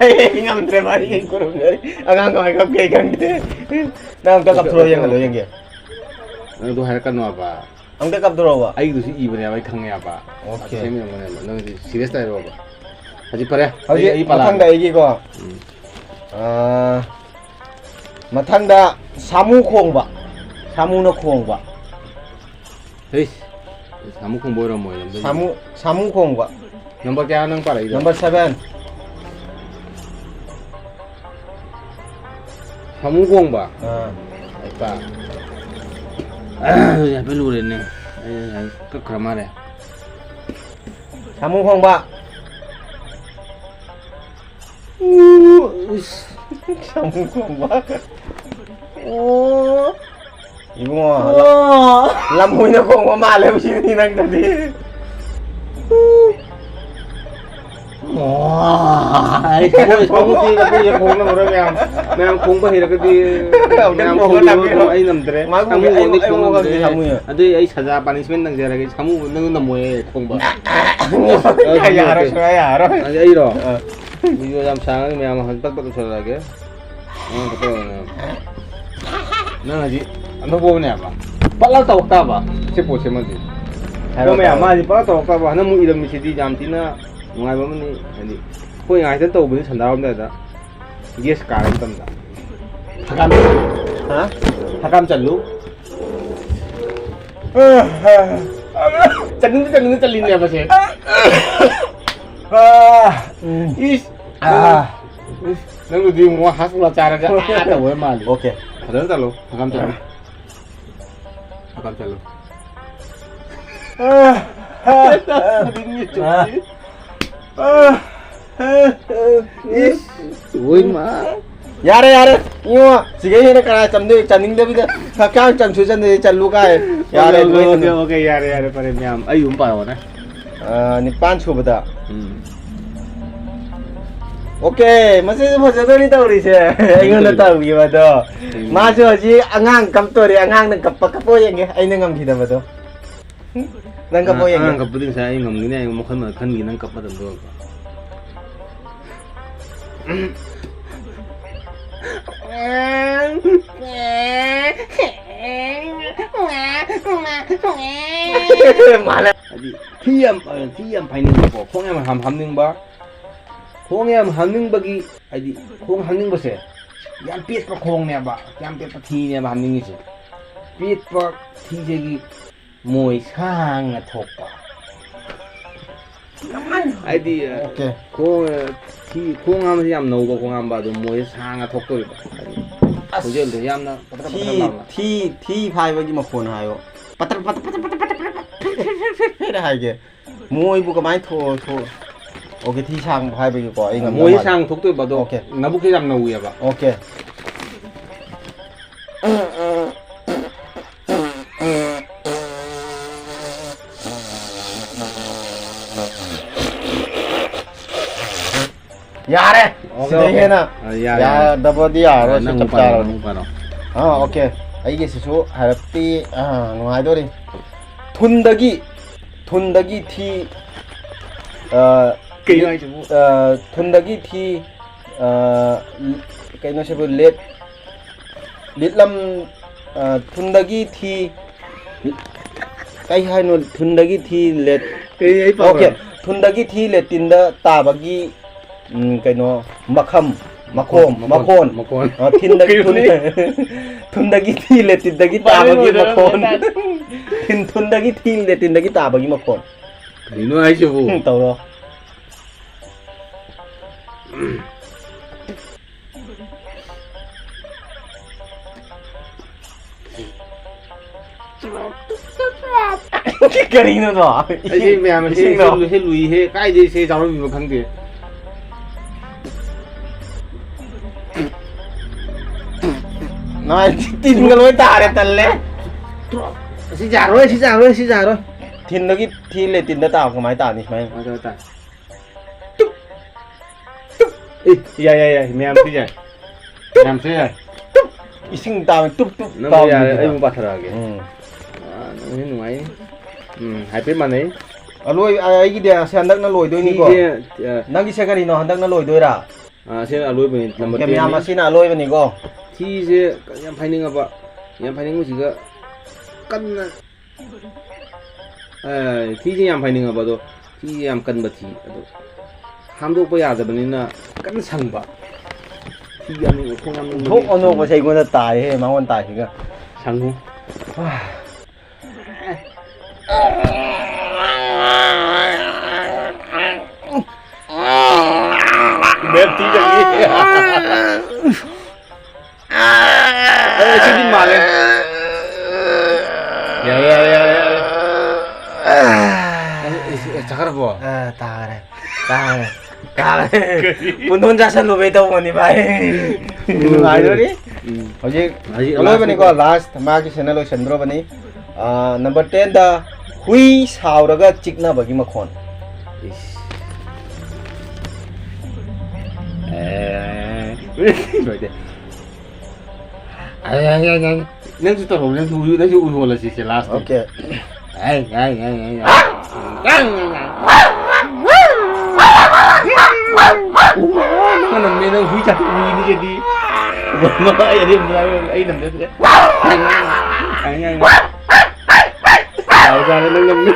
ꯑꯩ, ꯑꯩ ꯉꯝꯗ꯭ꯔꯦ, ꯃꯥꯗꯤ ꯑꯩ ꯈꯨꯔꯨꯝꯖꯔꯤ꯫ ꯑꯉꯥꯡ ꯀꯃꯥꯏ ꯀꯞꯀꯦ ꯑꯩ ꯈꯪꯗꯦ꯫ ꯅꯪ ꯑꯝꯇ ꯀꯞꯊꯣꯔꯛꯑꯣ, ꯌꯦꯡꯍꯜꯂꯣ, ꯌꯦꯡꯒꯦ꯫ ꯅꯪ ꯑꯗꯨ ꯍꯥꯏꯔꯛꯀꯅꯣ ꯍꯥꯏꯕ꯫ ꯑꯝꯇ ꯀꯞꯊꯣꯔꯛꯑꯣꯕ꯫ ꯑꯩꯒꯤꯗꯨꯁꯨ ꯏꯕꯅꯦꯕ, ꯑꯩ ꯈꯪꯉꯦꯕ꯫ Okay. ꯑꯁꯦꯡꯕ ꯌꯦꯡꯉꯣꯅꯦꯕ꯫ ꯅꯪꯗꯤ serious ꯇꯥꯏꯔꯣꯕ꯫ ꯍꯧꯖꯤꯛ ꯐꯔꯦ꯫ ꯍꯧꯖꯤꯛ ꯑꯩ, ꯑꯩ ꯄꯥꯜꯂꯛꯑꯒꯦ꯫ ꯃꯊꯪꯗ ꯑꯩꯒꯤꯀꯣ꯫ ꯎꯝ꯫ ꯑꯥ, ꯃꯊꯪꯗ ꯁꯥꯃꯨ ꯈꯣꯡꯕ꯫ ꯁꯥꯃꯨꯅ ꯈꯣꯡꯕ꯫ ꯍꯩꯁ, ꯁꯥꯃꯨ ꯈꯣꯡꯕ ꯑꯣꯏꯔꯝꯃꯣꯏ, ꯑꯗꯨꯗꯤ꯫ ꯁꯥꯃꯨ, ꯁꯥꯃꯨ ꯈꯣꯡꯕ꯫ Number ꯀꯌꯥ ꯅꯪ ꯄꯥꯔꯛꯏꯗꯣ? Number seven꯫ ꯁꯥꯃꯨ ꯈꯣꯡꯕ? ꯑꯥ꯫ ꯍꯩꯄꯥ꯫ ꯑꯗꯨꯗꯤ ꯍꯥꯏꯐꯦꯠ ꯂꯨꯔꯦꯅꯦ꯫ ꯑꯩ ꯉꯁꯥꯏ ꯀꯛꯈ꯭ꯔ ꯃꯥꯜꯂꯦ꯫ ꯁꯥꯃꯨ ꯈꯣꯡꯕ꯫ ꯎ, ꯏꯁ꯫ ꯁꯥꯃꯨ ꯈꯣꯡꯕ꯫ ꯑꯣ꯫ ꯏꯕꯨꯡꯉꯣ, ꯑꯣ꯫ ꯂꯝ-, ꯂꯝꯍꯨꯏꯅ ꯈꯣꯡꯕ ꯃꯥꯜꯂꯦ ꯁꯤꯗꯤ ꯅꯪꯗꯗꯤ꯫ ꯑꯣ꯫ ꯑꯩ ꯁꯥꯃꯨ, ꯁꯥꯃꯨꯗꯤ ꯂꯝꯍꯨꯏꯅ ꯈꯣꯡꯅꯕ꯭ꯔꯥ ꯃꯌꯥꯝ? ꯃꯌꯥꯝ ꯈꯣꯡꯕ ꯍꯩꯔꯒꯗꯤ ꯑꯃꯨꯛꯇꯪ ꯃꯌꯥꯝ ꯈꯣꯡꯕ ꯈꯣꯡꯕꯤꯌꯨ꯫ ꯇꯝꯕꯤꯌꯨ꯫ ꯑꯩ ꯉꯝꯗ꯭ꯔꯦ꯫ ꯃꯥꯕꯨ ꯁꯥꯃꯨ ꯑꯩ, ꯈꯣꯡꯗꯤ ꯑꯩ ꯈꯣꯡꯕ ꯉꯝꯗ꯭ꯔꯦ꯫ ꯉꯝꯗꯦ ꯁꯥꯃꯨ꯫ ꯑꯗꯨꯏ ꯑꯩ ꯁꯖꯥ punishment ꯅꯪꯖꯔꯒꯦ꯫ ꯁꯥꯃꯨ ꯅꯪ ꯉꯝꯃꯣꯏꯌꯦ ꯈꯣꯡꯕ꯫ ꯌꯥꯔꯣꯏ, ꯁꯨꯡꯌꯥ ꯌꯥꯔꯣꯏ꯫ ꯑꯗꯨꯗꯤ ꯑꯩꯔꯣ? ꯑꯥ꯫ Video ꯌꯥꯝ ꯁꯥꯡꯉꯅꯤ, ꯃꯌꯥꯝ ꯍꯧꯖꯤꯛ ꯄꯠ ꯄꯠ ꯂꯣꯏꯁꯤꯜꯂꯛꯑꯒꯦ꯫ ꯅꯪ ꯈꯛꯇ ꯑꯣꯏꯅ꯫ ꯅꯪ ꯍꯧꯖꯤꯛ ꯑꯟꯊꯣꯛꯄ ꯑꯃꯅꯦꯕ꯫ ꯄꯠꯂ ꯇꯧꯔꯛ ꯇꯥꯕ, ꯁꯤ ꯄꯣꯠꯁꯤꯃꯗꯤ꯫ ꯍꯥꯏꯔꯣ, ꯑꯗꯣ ꯃꯌꯥꯝ, ꯇꯥꯔꯣ꯫ ꯃꯥꯗꯤ ꯄꯠꯂ ꯇꯧꯔꯛ ꯇꯥꯕ꯫ ꯍꯟꯗꯛ ꯃꯨꯛ ꯏꯔꯝꯃꯤꯁꯤꯗꯤ ꯌꯥꯝ ꯊꯤꯅ ꯅꯨꯡꯉꯥꯏꯕ ꯑꯃꯅꯤ꯫ ꯍꯥꯏꯗꯤ, ꯑꯩꯈꯣꯏ ꯉꯥꯏꯇ ꯇꯧꯕꯅꯤ ꯁꯟꯗꯥꯔꯝꯗꯥꯏꯗ꯫ Gas ꯀꯥꯔ ꯃꯇꯝꯗ꯫ ꯍꯀꯥꯝ, ꯍꯥ? ꯍꯀꯥꯝ ꯆꯜꯂꯨ꯫ ꯆꯠꯅꯤꯡꯗ ꯆꯠꯅꯤꯡꯗ ꯆꯠꯂꯤꯅꯦꯕ ꯁꯦ꯫ ꯏꯁ꯫ ꯅꯪꯗꯨꯗꯤ ꯑꯃꯨꯛ ꯍꯥꯁꯄꯨꯂꯥ ꯆꯥꯔꯒ ꯑꯥ ꯇꯧꯕ ꯃꯥꯜꯂꯤ꯫ ꯑꯣꯀꯦ꯫ ꯐꯖꯅ ꯆꯠꯂꯣ꯫ ꯍꯀꯥꯝ ꯆꯠꯂꯣ꯫ ꯍꯀꯥꯝ ꯆꯠꯂꯣ꯫ ꯏꯁ꯫ ꯌꯥꯔꯦ, ꯌꯥꯔꯦ꯫ ꯏꯉꯣ, ꯁꯤꯒꯩ ꯍꯦꯟꯅ ꯀꯅꯥ ꯆꯟꯗꯣꯏ? ꯆꯟꯅꯤꯡꯗꯕꯤꯗ ꯍꯛꯆꯥꯡ ꯆꯟꯁꯨ ꯆꯟꯗꯦ, ꯆꯜꯂꯨ ꯀꯥꯏ꯫ ꯌꯥꯔꯦ, ꯑꯣꯀꯦ, ꯑꯣꯀꯦ, ꯑꯣꯀꯦ, ꯌꯥꯔꯦ, ꯌꯥꯔꯦ, ꯐꯔꯦ, ꯃꯌꯥꯝ꯫ ꯑꯩ ꯑꯗꯨꯝ ꯄꯥꯔꯛꯑꯣꯅꯦ꯫ ꯑ, ꯅꯤꯄꯥꯟ ꯁꯨꯕꯗ꯫ ꯎꯝ꯫ ꯑꯣꯀꯦ, ꯃꯁꯤꯁꯨ ꯐꯖꯗꯣꯔꯤ ꯇꯧꯔꯤꯁꯦ꯫ ꯑꯩꯉꯣꯟꯗ ꯇꯧꯈꯤꯕꯗꯣ꯫ ꯎꯝ꯫ ꯃꯥꯁꯨ ꯍꯧꯖꯤꯛ ꯑꯉꯥꯡ ꯀꯞꯇꯣꯔꯤ, ꯑꯉꯥꯡꯅ ꯀꯞꯄ, ꯀꯞꯄ ꯌꯦꯡꯒꯦ, ꯑꯩꯅ ꯉꯝꯈꯤꯗꯕꯗꯣ꯫ ꯅꯪ ꯀꯞꯄ ꯑꯉꯥꯡ, ꯌꯦꯡꯒꯦ꯫ ꯑꯉꯥꯡ ꯀꯞꯄꯗꯤ ꯉꯁꯥꯏ ꯑꯩ ꯉꯝꯒꯅꯤ, ꯑꯩ ꯋꯥꯈꯜ ꯃꯈꯜꯒꯤ ꯅꯪ ꯀꯞꯄꯗ ꯂꯣꯏꯔꯕ꯫ ꯃꯥꯜꯂꯦ꯫ ꯍꯥꯏꯗꯤ ꯊꯤ ꯌꯥꯝ, ꯊꯤ ꯌꯥꯝ ꯐꯥꯏꯅꯤꯡꯕꯀꯣ, ꯈꯣꯡ ꯌꯥꯝ ꯍꯥꯝ-, ꯍꯥꯝꯅꯤꯡꯕ, ꯈꯣꯡ ꯌꯥꯝ ꯍꯥꯝꯅꯤꯡꯕꯒꯤ, ꯍꯥꯏꯗꯤ ꯈꯣꯡ ꯍꯥꯝꯅꯤꯡꯕꯁꯦ ꯌꯥꯝ ꯄꯦꯠꯄ ꯈꯣꯡꯅꯦꯕ, ꯌꯥꯝ ꯄꯦꯠꯄ ꯊꯤꯅꯦꯕ ꯍꯥꯝꯅꯤꯡꯉꯤꯁꯦ꯫ ꯄꯦꯠꯄ ꯊꯤꯁꯤꯒꯤ ꯃꯣꯏ ꯁꯥꯡꯅ ꯊꯣꯛꯄ꯫ ꯍꯥꯏꯗꯤ, ꯑꯣꯀꯦ꯫ ꯈꯣꯡ, ꯊꯤ, ꯈꯣꯡ ꯍꯥꯝꯕꯁꯤ ꯌꯥꯝ ꯅꯧꯕ ꯈꯣꯡ ꯍꯥꯝꯕ, ꯑꯗꯨ ꯃꯣꯏꯁꯦ ꯁꯥꯡꯅ ꯊꯣꯛꯇꯣꯔꯤꯕ꯫ ꯍꯥꯏꯗꯤ ꯑꯁ, ꯈꯣꯟꯖꯦꯜꯗꯣ ꯌꯥꯝꯅ ꯄꯇꯔ ꯄꯇꯔ ꯊꯤ, ꯂꯥꯎꯅ꯫ ꯊꯤ, ꯊꯤ ꯐꯥꯏꯕꯒꯤ ꯃꯈꯣꯟ ꯍꯥꯏꯌꯣ꯫ ꯄꯇꯔ, ꯄꯇꯔ, ꯄꯇꯔ, ꯄꯇꯔ, ꯄꯇꯔ, ꯄꯇꯔ, ꯄꯇꯔ, ꯄꯇꯔ ꯍꯥꯏꯒꯦ꯫ ꯃꯣꯏꯕꯨ ꯀꯃꯥꯏꯅ ꯊꯣꯛ-, ꯊꯣꯛ-, ꯑꯣꯀꯦ, ꯊꯤ ꯁꯥꯡꯕ ꯍꯥꯏꯕꯒꯤꯀꯣ, ꯑꯩ ꯉꯝꯗꯧ ꯃꯣꯏꯁꯦ ꯃꯥꯜꯂꯦ꯫ ꯁꯥꯡꯅ ꯊꯣꯛꯇꯣꯏꯕ, ꯑꯗꯣ ꯑꯣꯀꯦ꯫ ꯅꯕꯨꯛꯁꯦ ꯌꯥꯝ ꯅꯧꯋꯦꯕ꯫ ꯑꯣꯀꯦ꯫ ꯌꯥꯔꯦ! ꯑꯣꯀꯦ, ꯁꯤꯗꯩ ꯑꯣꯀꯦ꯫ ꯍꯦꯟꯅ ꯑ, ꯌꯥꯔꯦ, ꯌꯥꯔꯦ꯫ ꯌꯥꯗꯕꯗꯤ ꯌꯥꯔꯔꯣꯏ, ꯑ, ꯁꯤ ꯅꯪ ꯆꯞ ꯑꯃꯨꯛ ꯄꯥꯔꯣ, ꯆꯥꯔꯕꯅꯤ꯫ ꯅꯪ ꯑꯃꯨꯛ ꯄꯥꯔꯣ꯫ ꯑꯥ, ꯑꯣꯀꯦ꯫ ꯑꯩꯒꯤꯁꯤꯁꯨ ꯍꯥꯏꯔꯞꯇꯤ, ꯑꯥ, ꯅꯨꯡꯉꯥꯏꯗꯣꯔꯤ꯫ ꯊꯨꯟꯗꯒꯤ, ꯊꯨꯟꯗꯒꯤ ꯊꯤ, ꯑꯥ, ꯀꯩꯅꯣ ꯂꯤꯠ-, ꯍꯥꯏꯁꯤꯕꯨ? ꯑꯥ, ꯊꯨꯟꯗꯒꯤ ꯊꯤ, ꯑꯥ, ꯀꯩꯅꯣ ꯁꯤꯕꯨ, ꯂꯦꯠ-, ꯂꯤꯠꯂꯝ, ꯑꯥ, ꯊꯨꯟꯗꯒꯤ ꯊꯤ, ꯀꯩ ꯍꯥꯏꯅꯣ? ꯊꯨꯟꯗꯒꯤ ꯊꯤ ꯂꯦꯠ-, ꯑꯩ, ꯑꯩ ꯄꯥꯎ ꯑꯣꯀꯦ꯫ ꯍꯥꯏꯔꯣ꯫ ꯊꯨꯟꯗꯒꯤ ꯊꯤ ꯂꯦꯇꯤꯟꯗ ꯇꯥꯕꯒꯤ, ꯎꯝ, ꯀꯩꯅꯣ, ꯃꯈꯝ꯫ ꯃꯈꯣꯝ, ꯃꯈꯣꯟ, ꯃꯈꯣꯟ꯫ ꯃꯈꯣꯟ꯫ ꯑ, ꯊꯤꯟꯗꯒꯤ, ꯀꯩꯅꯣꯅꯦ? ꯊꯨꯟ-, ꯊꯨꯟꯗꯒꯤ ꯊꯤꯜꯂꯦ, ꯇꯤꯟꯗꯒꯤ ꯄꯥꯏꯕ ꯇꯥꯕꯒꯤ ꯂꯣꯏꯗꯧꯔꯦ, ꯃꯈꯣꯟ꯫ ꯂꯣꯏꯗꯧꯔꯦ꯫ ꯊꯤꯟ-, ꯊꯨꯟꯗꯒꯤ ꯊꯤꯜꯂꯦ, ꯇꯤꯟꯗꯒꯤ ꯇꯥꯕꯒꯤ ꯃꯈꯣꯟ꯫ ꯀꯔꯤꯅꯣ ꯍꯥꯏꯁꯤꯕꯨ? ꯎꯝ, ꯇꯧꯔꯣ꯫ ꯀꯔꯤꯅꯣꯗꯣ? ꯑꯩꯁꯦ ꯃꯌꯥꯝ ꯑꯁꯦ ꯏꯁꯤꯡꯂꯣ? ꯁꯦ ꯂꯨꯏ-, ꯁꯦ ꯂꯨꯏꯍꯦ꯫ ꯀꯥꯏꯗꯩ ꯁꯦ ꯆꯥꯎꯔꯝꯃꯤꯅꯣ ꯈꯪꯗꯦ꯫ ꯅꯥꯏ, ꯇꯤꯟꯒ ꯂꯣꯏ ꯇꯥꯔꯦ, ꯇꯜꯂꯦ꯫ ꯑꯁꯤ ꯌꯥꯔꯣꯏ, ꯑꯁꯤ ꯌꯥꯔꯣꯏ, ꯑꯁꯤ ꯌꯥꯔꯣꯏ꯫ ꯊꯤꯟꯗꯒꯤ ꯊꯤꯜꯂꯦ, ꯇꯤꯟꯗ ꯇꯥꯕ ꯀꯃꯥꯏꯅ ꯇꯥꯅꯤ ꯁꯨꯃꯥꯏꯅ? ꯃꯊꯪ ꯇꯥ꯫ ꯑꯦ, ꯌꯥꯏ, ꯌꯥꯏ, ꯌꯥꯏ, ꯃꯌꯥꯝꯁꯨ ꯌꯥꯏ꯫ ꯃꯌꯥꯝꯁꯨ ꯌꯥꯏ꯫ ꯏꯁꯤꯡ ꯇꯥꯕ ꯇꯨꯞ ꯇꯨꯞ ꯅꯪ ꯇꯥꯕ ꯌꯥꯔꯦ, ꯃꯤꯗꯨꯗ꯫ ꯑꯩ ꯑꯃꯨꯛ ꯄꯥꯊꯔꯛꯑꯒꯦ꯫ ꯎꯝ꯫ ꯑꯥ, ꯅꯪꯁꯤ ꯅꯨꯡꯉꯥꯏꯅꯤ꯫ ꯎꯝ, ꯍꯥꯏꯐꯦꯠ ꯃꯥꯟꯅꯩ꯫ ꯑꯂꯣꯏ-, ꯑ-, ꯑꯩꯒꯤꯗꯤ ꯑꯁꯤ ꯍꯟꯗꯛꯅ ꯂꯣꯏꯗꯣꯏꯅꯤꯀꯣ꯫ ꯁꯤꯁꯦ, ꯑ, ꯅꯪꯒꯤꯁꯦ ꯀꯔꯤꯅꯣ, ꯍꯟꯗꯛꯅ ꯂꯣꯏꯗꯣꯏꯔꯥ? ꯑ, ꯁꯤꯅ ꯑꯂꯣꯏꯕꯅꯤ, number ꯀꯦꯃꯦꯔꯥ ten ꯅꯤ꯫ ꯃꯁꯤꯅ ꯑꯂꯣꯏꯕꯅꯤꯀꯣ꯫ ꯊꯤꯁꯦ ꯌꯥꯝ ꯐꯥꯏꯅꯤꯡꯉꯕ, ꯌꯥꯝ ꯐꯥꯏꯅꯤꯡꯕꯁꯤꯒ ꯀꯟꯅ ꯑꯦ, ꯊꯤꯁꯦ ꯌꯥꯝ ꯐꯥꯏꯅꯤꯡꯉꯕ, ꯑꯗꯣ ꯊꯤꯁꯦ ꯌꯥꯝ ꯀꯟꯕ ꯊꯤ꯫ ꯑꯗꯣ ꯍꯥꯝꯗꯣꯛꯄ ꯌꯥꯗꯕꯅꯤꯅ ꯀꯟꯅ ꯁꯪꯕ꯫ ꯊꯤ ꯌꯥꯝ ꯅꯤꯡꯕ, ꯈꯣꯡ ꯌꯥꯝ ꯅꯤꯡꯕ ꯊꯤ꯫ ꯑꯣꯟꯊꯣꯛꯄꯁꯦ ꯑꯩꯉꯣꯟꯗ ꯇꯥꯏꯍꯦ, ꯃꯉꯣꯟ ꯇꯥꯏꯁꯤꯒ꯫ ꯁꯪꯉꯨ꯫ ꯃꯦꯝ ꯊꯤ ꯆꯪꯉꯤ꯫ ꯑꯦ, ꯁꯤꯗꯤ ꯃꯥꯜꯂꯦ꯫ ꯌꯥꯔꯦ, ꯌꯥꯔꯦ, ꯌꯥꯔꯦ, ꯌꯥꯔꯦ꯫ ꯑꯦ, ꯑꯦ, ꯆꯠꯈ꯭ꯔꯕꯣ? ꯑ, ꯇꯥꯈ꯭ꯔꯦ꯫ ꯇꯥꯈ꯭ꯔꯦ꯫ ꯇꯥꯈ꯭ꯔꯦ꯫ ꯀꯔꯤ? ꯄꯨꯟꯗꯣꯟ ꯆꯥꯁꯜꯂꯨꯕꯩ ꯇꯧꯕꯅꯤ, ꯚꯥꯏ꯫ ꯅꯨꯡꯉꯥꯏꯗꯣꯔꯤ꯫ ꯎꯝ꯫ ꯍꯧꯖꯤꯛ ꯍꯧꯖꯤꯛ ꯑꯂꯣꯏꯕꯅꯤꯀꯣ, last ꯅꯤꯀꯣ꯫ Last, ꯃꯥꯒꯤꯁꯤꯅ ꯂꯣꯏꯁꯤꯟꯗ꯭ꯔꯣꯕꯅꯤ꯫ ꯑ, number ten ꯗ ꯍꯨꯏ ꯁꯥꯎꯔꯒ ꯆꯤꯛꯅꯕꯒꯤ ꯃꯈꯣꯟ꯫ ꯏꯁ꯫ ꯑꯦ꯫ ꯂꯣꯏꯗꯦ꯫ ꯑꯩ, ꯑꯩ, ꯑꯩ, ꯑꯩ꯫ ꯅꯪꯁꯨ ꯇꯧꯔꯣ, ꯅꯪꯁꯨ ꯎꯏ-, ꯅꯪꯁꯨ ꯎꯏꯍꯣꯜꯂꯁꯤ ꯁꯦ last ꯇ꯫ Okay꯫ ꯑꯩ, ꯑꯩ, ꯑꯩ, ꯑꯩ, ꯑꯩ꯫ ꯅꯪ ꯅꯝꯃꯦ, ꯅꯪ ꯍꯨꯏ ꯆꯥꯛꯄ ꯍꯨꯏꯅꯤ ꯁꯤꯗꯤ꯫ ꯑꯩ ꯑꯗꯨꯝ ꯑꯩ ꯅꯝꯖꯗ꯭ꯔꯦ꯫ ꯌꯥꯔꯦ, ꯌꯥꯔꯦ, ꯅꯪ ꯅꯝꯃꯦ꯫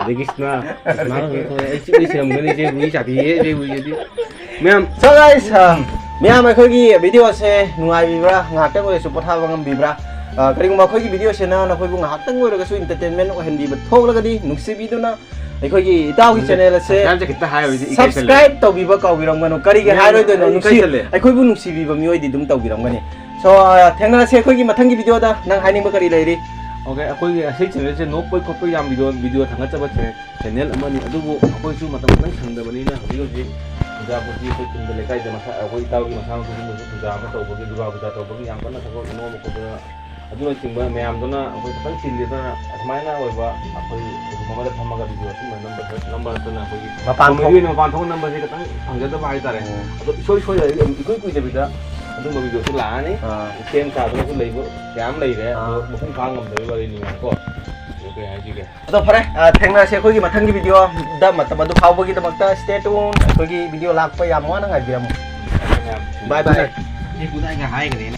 ꯑꯗꯒꯤ ꯁꯤꯅ ꯁꯤꯅ ꯑꯩ ꯆꯤꯛꯂꯤ ꯁꯤꯔꯝꯒꯅꯤ ꯏꯆꯦ ꯍꯨꯏ ꯆꯥꯕꯤꯌꯦ ꯏꯆꯦ ꯍꯨꯏꯁꯤꯗꯤ꯫ ꯃꯌꯥꯝ So guys, um, ꯃꯌꯥꯝ ꯑꯩꯈꯣꯏꯒꯤ ꯚꯤꯗꯤꯑꯣꯁꯦ ꯅꯨꯡꯉꯥꯏꯕꯤꯕ꯭ꯔꯥ? ꯉꯥꯏꯍꯥꯛꯇꯪ ꯑꯣꯏꯔꯁꯨ ꯄꯣꯊꯥꯕ ꯉꯝꯕꯤꯕ꯭ꯔꯥ? ꯑ, ꯀꯔꯤꯒꯨꯝꯕ ꯑꯩꯈꯣꯏꯒꯤ ꯚꯤꯗꯤꯑꯣꯁꯤꯅ ꯅꯈꯣꯏꯕꯨ ꯉꯥꯏꯍꯥꯛꯇꯪ ꯑꯣꯏꯔꯒꯁꯨ ꯏꯟꯇꯔꯇꯦꯟꯃꯦꯟ ꯑꯣꯏꯍꯟꯕꯤꯕ ꯊꯣꯛꯂꯒꯗꯤ ꯅꯨꯡꯁꯤꯕꯤꯗꯨꯅ ꯑꯩꯈꯣꯏꯒꯤ ꯏꯇꯥꯎꯒꯤ ꯆꯦꯅꯦꯜ ꯑꯁꯦ ꯁꯕꯁꯀ꯭ꯔꯥꯏꯕꯁꯦ ꯈꯤꯇ ꯍꯥꯏꯔꯨꯔꯗꯤ ꯏꯀꯥꯏꯁꯜꯂꯦ꯫ ꯁꯕꯁꯀ꯭ꯔꯥꯏꯕ ꯇꯧꯕꯤꯕ ꯀꯥꯎꯕꯤꯔꯝꯒꯅꯨ꯫ ꯀꯔꯤꯒꯤ ꯃꯌꯥꯝ ꯍꯥꯏꯔꯣꯏꯗꯣꯏꯅꯣ? ꯑꯩ ꯅꯨꯡꯁꯤ-, ꯏꯀꯥꯏꯁꯜꯂꯦ꯫ ꯑꯩꯈꯣꯏꯕꯨ ꯅꯨꯡꯁꯤꯕꯤꯕ ꯃꯤꯑꯣꯏꯗꯤ ꯑꯗꯨꯝ ꯇꯧꯕꯤꯔꯝꯒꯅꯤ꯫ So, ꯑ, ꯊꯦꯡꯅꯔꯁꯦ ꯑꯩꯈꯣꯏꯒꯤ ꯃꯊꯪꯒꯤ ꯚꯤꯗꯤꯑꯣꯗ꯫ ꯅꯪ ꯍꯥꯏꯅꯤꯡꯕ ꯀꯔꯤ ꯂꯩꯔꯤ? ꯑꯣꯀꯦ, ꯑꯩꯈꯣꯏꯒꯤ ꯑꯁꯤ ꯆꯦꯅꯦꯜꯁꯦ ꯅꯣꯛꯄꯩ ꯈꯣꯠꯄꯩ ꯌꯥꯝ ꯚꯤꯗꯤꯑꯣ, ꯚꯤꯗꯤꯑꯣ ꯊꯥꯒꯠꯆꯕ ꯆꯦ-, ꯆꯦꯅꯦꯜ ꯑꯃꯅꯤ꯫ ꯑꯗꯨꯕꯨ ꯑꯩꯈꯣꯏꯁꯨ ꯃꯇꯝ ꯈꯤꯇꯪ ꯁꯪꯗꯕꯅꯤꯅ ꯍꯧꯖꯤꯛ ꯍꯧꯖꯤꯛ ꯄꯨꯖꯥ ꯄꯨꯖꯤ ꯑꯩꯈꯣꯏ ꯈꯨꯟꯗ ꯂꯩꯀꯥꯏꯗ ꯃꯁꯥ, ꯑꯩꯈꯣꯏ ꯏꯇꯥꯎꯒꯤ ꯃꯁꯥꯃꯛꯁꯨ ꯄꯨꯖꯥ ꯑꯃ ꯇꯧꯕꯒꯤ, ꯗꯨꯔꯒꯥ ꯄꯨꯖꯥ ꯇꯧꯕꯒꯤ ꯌꯥꯝ ꯀꯟꯅ ꯊꯕꯛ ꯅꯣꯝꯕ ꯈꯣꯠꯄ ꯑꯗꯨꯅꯆꯤꯡꯕ ꯃꯌꯥꯝꯗꯨꯅ ꯑꯩꯈꯣꯏ ꯈꯤꯇꯪ ꯆꯤꯜꯂꯤ꯫ ꯑꯗꯨꯅ ꯑꯁꯨꯃꯥꯏꯅ ꯑꯣꯏꯕ ꯑꯩꯈꯣꯏ room ꯑꯃꯗ ꯐꯝꯃꯒ ꯚꯤꯗꯤꯑꯣ ꯑꯁꯤꯒꯨꯝꯕ ꯅꯝꯕ, ꯅꯝꯕ ꯅꯠꯇꯅ ꯑꯩꯈꯣꯏꯒꯤ ꯃꯄꯥꯟ ꯊꯣꯛ- comedy ꯑꯣꯏꯅ ꯃꯄꯥꯟ ꯊꯣꯛꯅ ꯅꯝꯕꯁꯦ ꯈꯤꯇꯪ ꯐꯪꯖꯗꯕ ꯍꯥꯏꯇꯥꯔꯦ꯫ ꯑꯣ꯫ ꯑꯗꯣ ꯏꯁꯣꯏ ꯁꯣꯏꯗꯕꯤ ꯏꯀꯨꯏ ꯀꯨꯏꯗꯕꯤꯗ ꯑꯗꯨꯝꯕ ꯚꯤꯗꯤꯑꯣꯁꯤ ꯂꯥꯛꯑꯅꯤ꯫ ꯑꯥ꯫ ꯁꯦꯝ ꯁꯥꯗꯅꯁꯨ ꯂꯩꯕ ꯀꯌꯥꯝ ꯂꯩꯔꯦ꯫ ꯑꯗꯣ ꯑꯥ꯫ ꯃꯄꯨꯡ ꯐꯥ ꯉꯝꯗꯕꯒꯤ ꯋꯥꯔꯤꯅꯤ ꯃꯌꯥꯝ ꯀꯣ꯫ ꯑꯗꯣ ꯀꯩ ꯍꯥꯏꯁꯤꯒꯦ? ꯑꯗꯣ ꯐꯔꯦ, ꯑ, ꯊꯦꯡꯅꯔꯁꯦ ꯑꯩꯈꯣꯏꯒꯤ ꯃꯊꯪꯒꯤ ꯚꯤꯗꯤꯑꯣꯗ꯫ ꯃꯇꯝ ꯑꯗꯨ ꯐꯥꯎꯕꯒꯤꯗꯃꯛꯇ stay tuned꯫ ꯑꯩꯈꯣꯏꯒꯤ ꯚꯤꯗꯤꯑꯣ ꯂꯥꯛꯄ ꯌꯥꯝ ꯋꯥꯅ ꯉꯥꯏꯕꯤꯔꯝꯃꯨ꯫ ꯃꯌꯥꯝ꯫ Bye bye꯫ ꯏꯄꯨꯗ ꯑꯩꯅ ꯍꯥꯏꯈ꯭ꯔꯦꯅꯦ꯫